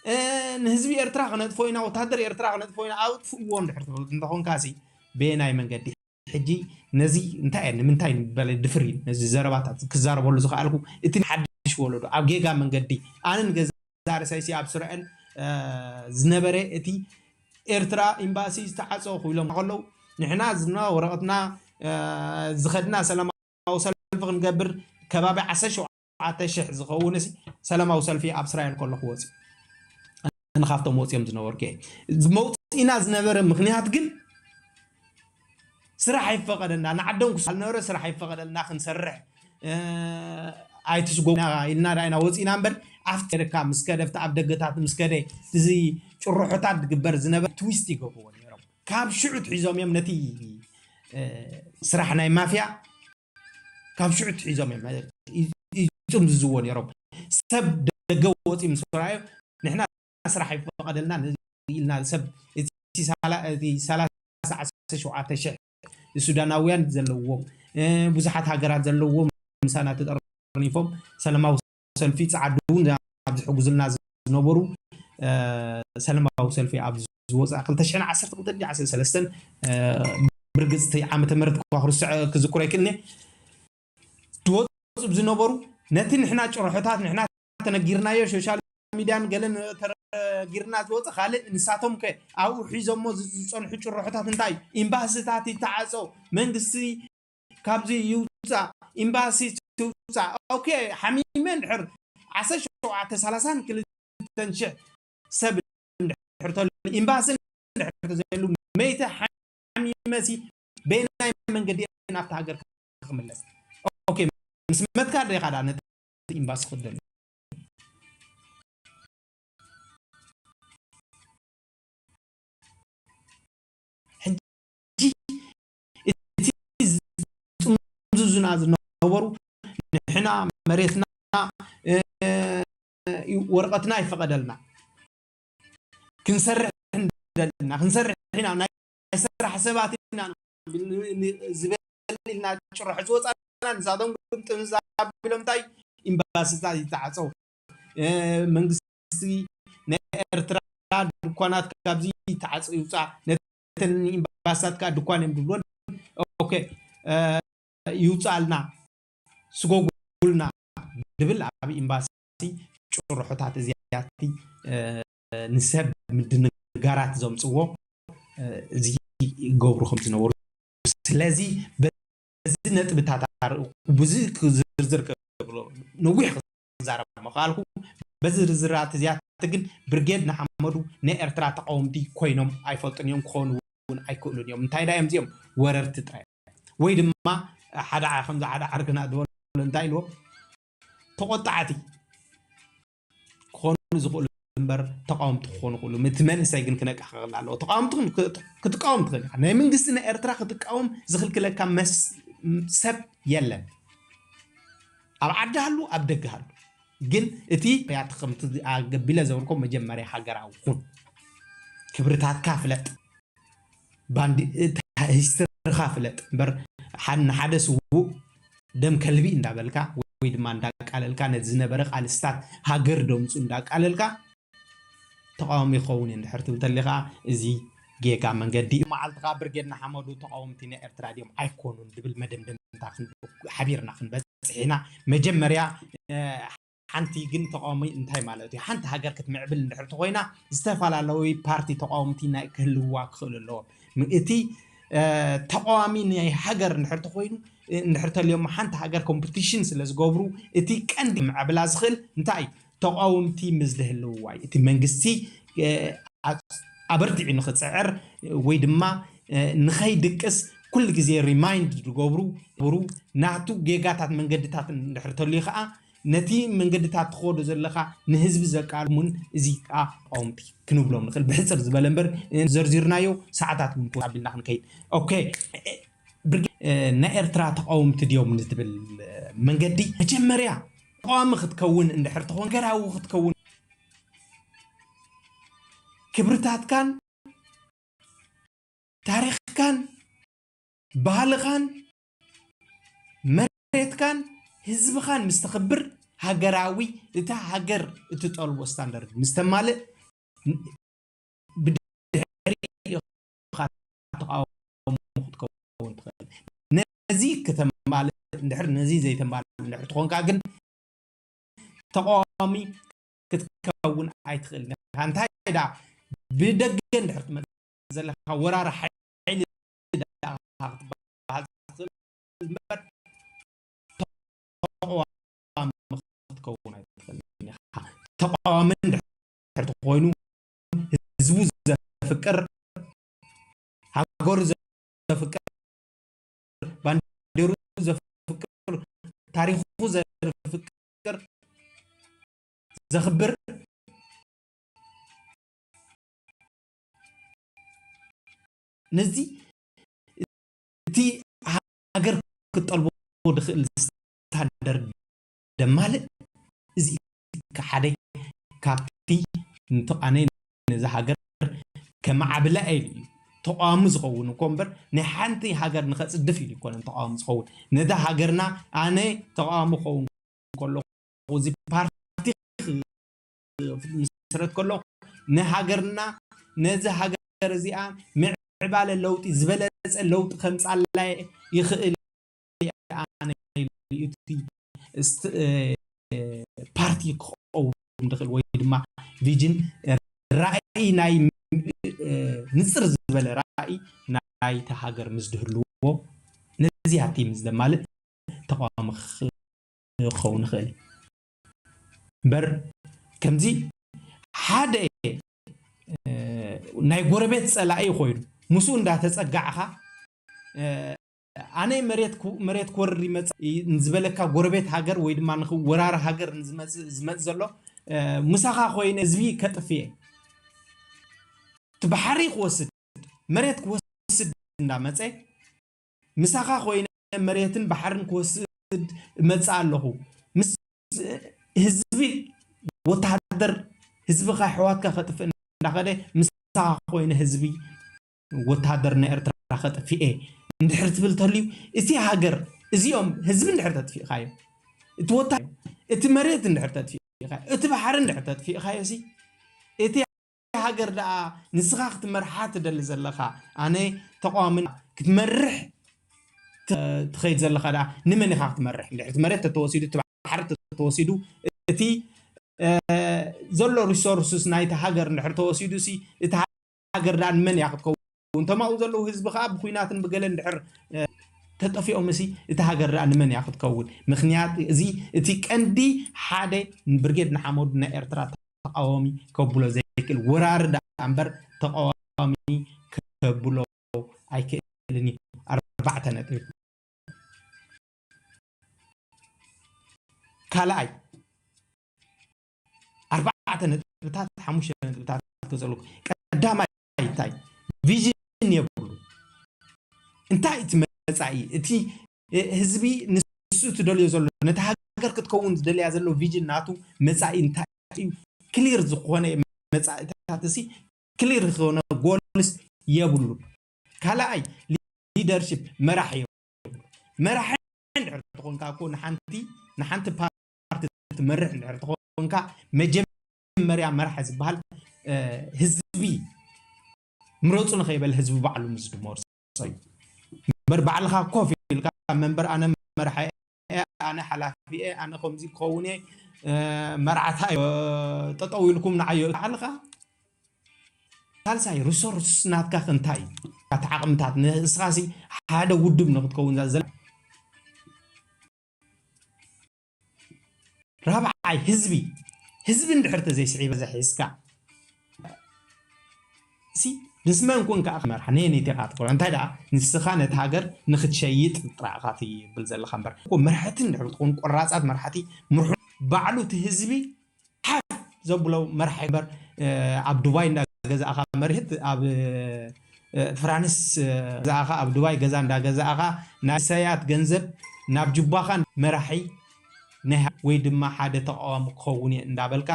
ንህዝቢ ኤርትራ ክነጥፎ ኢና፣ ወታደር ኤርትራ ክነጥፎ ኢና፣ ኣውጥፍዎ እንድሕር ትብል እንተኾንካ ሲ በየናይ መንገዲ? ሕጂ ነዚ እንታይ እየ ንምንታይ በለ ድፍር ኢሉ ነዚ ዘረባታት ክዛረበሉ ዝኸኣልኩ እቲ ሓድሽ ወለዶ ኣብ ጌጋ መንገዲ ኣነን ገዛ ርሳይሲ ኣብ እስራኤል ዝነበረ እቲ ኤርትራ ኤምባሲ ዝተዓፀ ክብሎም ከለዉ ንሕና ዝና ወረቐትና ዝኸድና ሰላማዊ ሰልፊ ክንገብር ከባቢ ዓሰርተ ሸውዓተ ሽሕ ዝኸውን ሲ ሰላማዊ ሰልፊ ኣብ እስራኤል ከሎ ክወፅእ ንካብቶም ወፅኦም ዝነበርኩ እየ። መውፅኢና ዝነበረ ምክንያት ግን ስራሕ ኣይፈቐደልና ንዓዶም ክስ ኣልነበረ ስራሕ ኣይፈቐደልና ክንሰርሕ ኣይትስጎና ኢልና ዳይና ወፂና እምበር ኣብቲ ርካ ምስ ከደ ኣብቲ ኣብ ደገታት ምስ ከደ እዚ ጭርሖታት ዝግበር ዝነበረ ትዊስት ይገብርዎ ነይሮም። ካብ ሽዑ ትሒዞም እዮም ነቲ ስራሕ ናይ ማፍያ ካብ ሽዑ ትሒዞም እዮም ይጥምዝዝዎ ነይሮም። ሰብ ደገ ወፂ ምስ ረኣዮ ንሕና ስራሕ ይፈቐደልና ኢልና ሰብ ሰላሳ ዓሰርተ ሸውዓተ ሽሕ ሱዳናውያን ዘለዎም ብዙሓት ሃገራት ዘለዎም ምሳና ተጠርኒፎም ሰላማዊ ሰልፊ ፃዓዱ እውን ኣብ ዝሕጉዝልና ዝነበሩ ሰላማዊ ሰልፊ ኣብ ዝወፅኣ ክልተ ሽሕን ዓሰርተ ክልተን ዓሰርተ ሰለስተን ብርግፅቲ ዓመተ ምህረት እኳ ክርስዕ ክዝክሮ ይክእልኒ ዝወፁ ዝነበሩ ነቲ ንሕና ጭርሖታት ንሕና ተነጊርናዮ ሶሻል ሚድያን ገለን ተነጊርና ዝወፀ ካልእ ንሳቶም ከ ኣብኡ ሒዞሞ ዝፀንሑ ጭርሖታት እንታይ እዩ? ኤምባስታት ይተዓፀው መንግስቲ ካብዚ ይውፃእ ኤምባሲ ትውፃእ ኦኬ ሓሚመ እንድሕር ዓሰርተ ሸውዓተ ሰላሳን ክልተን ሽሕ ሰብ እንድሕር ተሉ ኤምባሲ እንድሕር ተዘይሉ መይተ ሓሚመ ሲ በየናይ መንገዲ ናብቲ ሃገር ክምለስ ኦኬ ምስ መትካ ዶ ኢኻ ዳ ነቲ ኤምባሲ ክደሉ ሕጂ እቲ ዝጥምዙዙና ዝነበሩ ንሕና መሬትና ወረቐትና ይፈቐደልና ክንሰርሕ እንደልና ክንሰርሕ ኢና ናይ ስራሕ ሰባት ኢና ዝበል ኢልና ጭርሖ ዝወፃና ንሳቶም ግን ጥምዝ ኣቢሎም እንታይ ኤምባስታት ይተዓፀው መንግስቲ ናይ ኤርትራ ድኳናት ካብዚ ይተዓፀ ይውፃ ነተን ኤምባስታት ከዓ ድኳን እዮም ዝብሎን ኦኬ ይውፃልና ስጎጉልና ድብል ኣብ ኤምባሲ ጭርሖታት እዚያቲ ንሰብ ምድንጋራት ዘምፅዎ እዚ ይገብሩ ከም ዝነበሩ ስለዚ በዚ ነጥብታት ኣርእ ብዙ ዝርዝር ክብሎ ነዊሕ ክዛረብ ምኽኣልኩ በዚ ዝርዝራት እዚያት ግን ብርጌድ ንሓመዱ ናይ ኤርትራ ተቃወምቲ ኮይኖም ኣይፈልጡን እዮም ክኾኑ እውን ኣይክእሉን እዮም እንታይ ዳ እዮም እዚኦም ወረርቲ ጥራይ ወይ ድማ ሓደ ዓ- ከምዚ ሓደ ዓርክና ዝበሎ እንታይ ኢልዎ ተቆጣዕቲ ክኾኑ ዝኽእሉ እምበር ተቃወምቲ ክኾኑ ክእሉ እቲ መንእሰይ ግን ክነቅሕ ክኽእል ኣለዎ ተቃወምቲ ክን- ክት- ክትቃወም ትኽእል ኢኻ ናይ መንግስቲ ናይ ኤርትራ ክትቃወም ዝኽልክለካ መስ- ሰብ የለን ኣብ ዓዲ ሃሉ ኣብ ደገ ሃሉ ግን እቲ ያቲ ከምቲ ኣገቢለ ዘበልኮ መጀመርያ ሃገራዊ ኩን ክብርታትካ ፍለጥ ባንዲ ሂስትርኻ ፍለጥ እምበር ንሓደ ስዉእ ደም ከልቢ እንዳበልካ ወይ ድማ እንዳቃለልካ ነቲ ዝነበረ ቃልስታት ሃገር ደምፁ እንዳቃለልካ ተቃዋሚ ይኸውን እዩ እንድሕር ትብል ተሊ ከዓ እዚ ጌጋ መንገዲ እዩ መዓልትኻ ብርጌድ ንሓመዱ ተቃወምቲ ናይ ኤርትራ ድዮም ኣይኮኑን ዝብል መደምደምታ ሓቢርና ክንበፅሕ ኢና መጀመርያ ሓንቲ ግን ተቃዋሚ እንታይ ማለት እዩ ሓንቲ ሃገር ክትምዕብል እንድሕር ተኮይና ዝተፈላለዩ ፓርቲ ተቃወምቲ ናይ ክህልውዋ ክኽእሉ ኣለዎም እቲ ተቃዋሚ ናይ ሃገር እንድሕር ተኮይኑ፣ እንድሕር ተልዮሞ ሓንቲ ሃገር ኮምፒቲሽን ስለ ዝገብሩ፣ እቲ ቀንዲ ምዕብላ ዝኽእል እንታይ እዩ? ተቃወምቲ ምስ ዝህልውዋ እዩ። እቲ መንግስቲ ኣበርቲዑ ንክፅዕር ወይ ድማ ንኸይድቅስ ኩሉ ግዜ ሪማይንድ ዝገብሩ ናቱ ጌጋታት መንገድታት እንድሕር ተልዩ ከዓ ነቲ መንገድታት ትኸዶ ዘለኻ ንህዝቢ ዘቃልሙን እዚ ከዓ ተቃወምቲ ክንብሎም ንኽእል። ብሕፅር ዝበለ እምበር ዘርዚርናዮ ሰዓታት እውን ክወስድ ኣቢልና ክንከይድ። ኦኬ፣ ብርጌድ ናይ ኤርትራ ተቃወምቲ ድዮም ንዝብል መንገዲ መጀመርያ ተቃዋሚ ክትከውን እንድሕር ትኾን፣ ሃገራዊ ክትከውን ክብርታትካን ታሪኽካን ባህልኻን መሬትካን ህዝብኻን ምስ ተኽብር፣ ሃገራዊ፣ እታ ሃገር እትጠልቦ ስታንዳርድ ምስ ተማልእ፣ ብድሕሪ ኢኻ ተቃውሞ ክትከውን ትኽእል። ነዚ ከተማልእ እንድሕር፣ ነዚ ዘይተማልእ እንድሕር ትኾንካ ግን ተቃዋሚ ክትከውን ኣይትኽእልን ኢኻ። እንታይ ደኣ ብደገ እንድሕር ትመጽእ ዘለኻ ወራሪ ሓይሊ ደኣ ክትበሃል ትኽእል እምበር ተቃዋሚ ክትከውን ኣይትኽእልን ኢኻ። ተቃዋሚ እንድሕር ተኾይኑ ህዝቡ ዘፍቅር፣ ሃገሩ ዘፍቅር፣ ባንዴሩ ዘፍቅር፣ ታሪኹ ዘፍቅር፣ ዘኽብር፣ ነዚ እቲ ሃገር ክትጠልቦ ዝኽእል ስታንዳርድ ደማልእ። እዚ ሓደ ካብቲ ንተቃነ ነዚ ሃገር ከማዕብላ ኢሉ እዩ ተቃዋሚ ዝኸውን እኮ እምበር፣ ናይ ሓንቲ ሃገር ንኸጽድፍ ኢሉ ይኮነን ተቃዋሚ ዝኸውን። ነዛ ሃገርና ኣነ ተቃዋሚ ክኸውን ከለኹ፣ እዚ ፓርቲ ክምስረት ከሎ፣ ንሃገርና፣ ነዚ ሃገር እዚኣ ምዕባለ ለውጢ፣ ዝበለጸ ለውጢ ከምጻላ ይኽእል ኣነ ኢሉ እቲ ስት-፣ እ፣ ፓርቲ ክኸውን ዝኽእል ወይ ድማ ቪዥን፣ ራእይ ናይ፣ እ፣ ንጽር ዝበለ ራእይ ናይታ ሃገር ምስ ዝህልዎ፣ ነዚኣቲ ምስ ዘማልእ ተቃዋሚ ክኸውን ይኽእል እዩ። እምበር ከምዚ ሓደ፣ እ፣ ናይ ጎረቤት ጸላኢ ኮይኑ ምስኡ እንዳተጸጋዕኻ፣ እ፣ ኣነ መሬት ክው-፣ መሬት ክወርር ይመጽእ ንዝበለካ ጎረቤት ሃገር ወይ ድማ ንኽ-፣ ወራሪ ሃገር ንዝመጽእ፣ ዝመጽእ ዘሎ፣ እ፣ ምሳኻ ኮይነ ህዝቢ ከጥፍኤ፣ እቲ ባሕሪ ክወስድ፣ መሬት ክወስድ እንዳመጸ፣ ምሳኻ ኮይነ መሬትን ባሕርን ክወስድ እመጽእ ኣለኹ። ምስ ህዝቢ ወተሃደር፣ ህዝብኻ ኣሕዋትካ ከጥፍእ እንዳኸደ፣ ምሳኻ ኮይነ ህዝቢ ወተሃደር ናይ ኤርትራ ከጥፍኤ እንድሕር ትብል ተልዩ፣ እቲ ሃገር፣ እዚኦም ህዝቢ እንድሕር ተጥፊእኻዮ፣ እቲ ወታ-፣ እቲ መሬት እንድሕር ተጥፊእኻዮ፣ እቲ ባሕሪ እንድሕር ተጥፊእኻዮ፣ ሲ፣ እቲ ሃገር ደኣ ንስኻ ክትመርሓ ትደሊ ዘለኻ፣ ኣነ ተቃዋሚ ክትመርሕ ት-፣ ትኸይድ ዘለኻ ደኣ ንመን ኢኻ ክትመርሕ? እንድሕር እቲ መሬት ተተወሲዱ፣ እቲ ባሕሪ ተተወሲዱ፣ እቲ፣ እ፣ ዘሎ ሪሶርስስ ናይቲ ሃገር እንድሕር ተወሲዱ ሲ፣ እቲ ሃገር ደኣ ንመን እያ ክትከውን? እቶም ኣብኡ ዘለዉ ህዝቢ ከኣ ብኹናትን ብገለን እንድሕር፣ እ፣ ተጠፊኦም ሲ፣ እቲ ሃገር ደኣ ንመን እያ ክትከውን? ምኽንያት እዚ፣ እቲ ቀንዲ ሓደ ብርጌድ ንሓመዱ ናይ ኤርትራ ተቃዋሚ ከብሎ ዘይክእል፣ ወራሪ ደኣ እምበር ተቃዋሚ ከብሎ ኣይክእልን እዩ። ኣርባዕተ ነጥቢ። ካልኣይ፣ ኣርባዕተ ነጥብታት፣ ሓሙሽተ ነጥብታት ክገልጸልኩ። ቀዳማይ እንታይ? ቪዥን የብሉ። እንታይ እቲ መጻኢ? እቲ፣ እ፣ ህዝቢ ንሱ ትደልዮ ዘሎ፣ ነቲ ሃገር ክትከውን ዝደልያ ዘሎ ቪዥን ናቱ መጻኢ እንታይ እዩ? ክሊር ዝኾነ መጻኢታት፣ እዚ ክሊር ዝኾነ ጎልስ የብሉን። ካልኣይ፣ ሊደርሺፕ፣ መራሒ የብሉን። መራሒ እንድሕር ተኾንካ እኮ ንሓንቲ፣ ንሓንቲ ፓርቲ ትመርሕ እንድሕር ተኾንካ፣ መጀመርያ መራሒ ዝበሃል፣ እ፣ ህዝቢ ምረጹ ንኸይበል ህዝቢ ባዕሉ ምስ ዝመርጾ እዩ። እምበር ባዕልኻ ኮፍ ኢልካ መንበር ኣነ መራሒ እየ፣ ኣነ ሓላፊ እየ፣ ኣነ ከምዚ ክኸውን እየ፣ እ፣ መርዓታ እየ፣ ጠጠው ኢልኩም ንዓዮ ባዕልኻ ሳልሳይ ሪሶርስ ናትካ ከ እንታይ እዩ? ኣቲ ዓቕምታት ንስኻሲ ሓደ ውድብ ንክትከውን ዘላ ራብዓይ ህዝቢ ህዝቢ እንድሕር ተዘይስዒበ ዘሒዝካ ሲ ምስ መን ኮንካ ክመርሓ ነየነይቲ ኢኻ ትኮ እንታይ ደኣ ንስኻ ነቲ ሃገር ንክትሸይጥ ጥራእኻ ትብል ዘለኻ እምበር እኮ መርሕቲ እንድሕር ትኾኑ ቆራፃት መርሓቲ ምርሑ ባዕሉ እቲ ህዝቢ ሓፍ ዘብሎ መርሓ እምበር ኣብ ዱባይ እንዳገዛእኻ መርህት ኣብ ፍራንስ ገዛእኻ ኣብ ዱባይ ገዛ እንዳገዛእኻ ናይ ሰያት ገንዘብ ናብ ጅባኻ መራሒ ናይ ወይ ድማ ሓደ ተቃዋሚ ክኸውን እየ እንዳበልካ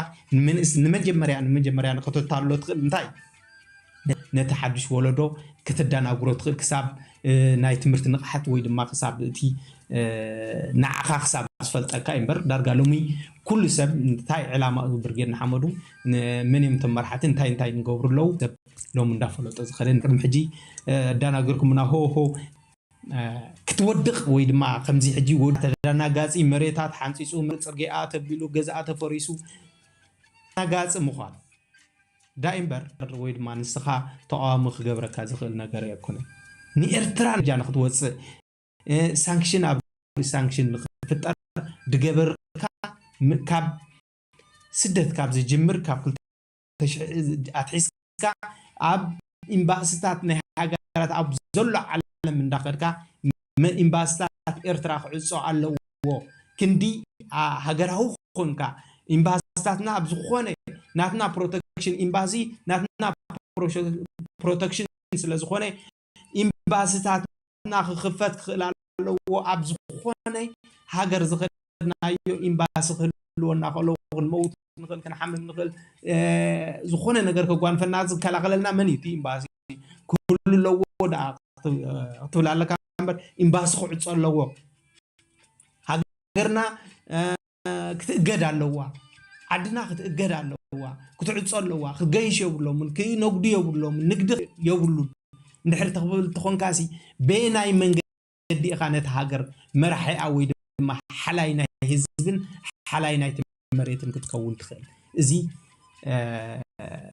ንመጀመርያ ንመጀመርያ ንክተታሎ ትኽእል እንታይ ነቲ ሓድሽ ወለዶ ክትደናግሮ ትኽእል ክሳብ ናይ ትምህርቲ ንቕሓት ወይ ድማ ክሳብ እቲ ንዓኻ ክሳብ ዝፈልጠካ እዩ እምበር ዳርጋ ሎሚ ኩሉ ሰብ እንታይ ዕላማ እዩ ብርጌድ ንሓመዱ መን እዮም ተመርሓቲ እንታይ እንታይ ንገብሩ ኣለዉ ሰብ ሎሚ እንዳፈለጦ ዝኸደን ቅድሚ ሕጂ ኣዳናገርኩምና ሆ ሆ ክትወድቕ ወይ ድማ ከምዚ ሕጂ ተደናጋፂ መሬታት ሓንፂፁ ጽርግያ ተቢሉ ገዛኣ ተፈሪሱ ተደናጋፂ ምዃን ዳይ እምበር ወይ ድማ ንስኻ ተቃዋሚ ክገብረካ ዝኽእል ነገር ኣይኮነን ንኤርትራ ጃ ንክትወፅእ ሳንክሽን ኣብ ሳንክሽን ንክፍጠር ድገበርካ ካብ ስደት ካብ ዝጅምር ካብ ኣትሒዝካ ኣብ ኤምባስታት ናይ ሃገራት ኣብ ዘሎ ዓለም እንዳኸድካ ኤምባስታት ኤርትራ ክዕጾ ኣለዎ ክንዲ ሃገራዊ ኮንካ ኤምባስታትና ኣብ ዝኾነ ናትና ፕሮቴክሽን ኤምባሲ ናትና ፕሮቴክሽን ስለ ዝኾነ ኤምባስታትና ክኽፈት ክኽእል ኣለዎ ኣብ ዝኾነ ሃገር ዝኸድናዮ ኤምባሲ ክህልወና ከለዎ ክንመውት ንኽእል ክንሓምም ንኽእል ዝኾነ ነገር ከጓንፈና ዝከላኸለልና መን እዩ እቲ ኤምባሲ ክህሉ ኣለዎ ደኣ ክትብል ኣለካ እምበር ኤምባሲ ክዕፆ ኣለዎ ሃገርና ክትእገድ ኣለዋ ዓድና ክትእገድ ኣለዋ ክትዕፆ ኣለዋ ክትገይሽ የብሎምን ክነጉዱ የብሎምን ንግዲ የብሉን እንድሕር ተኽብል ተኾንካሲ በየናይ መንገዲ ኢኻ ነቲ ሃገር መራሒኣ ወይ ድማ ሓላይ ናይ ህዝብን ሓላይ ናይቲ መሬትን ክትከውን ትኽእል እዚ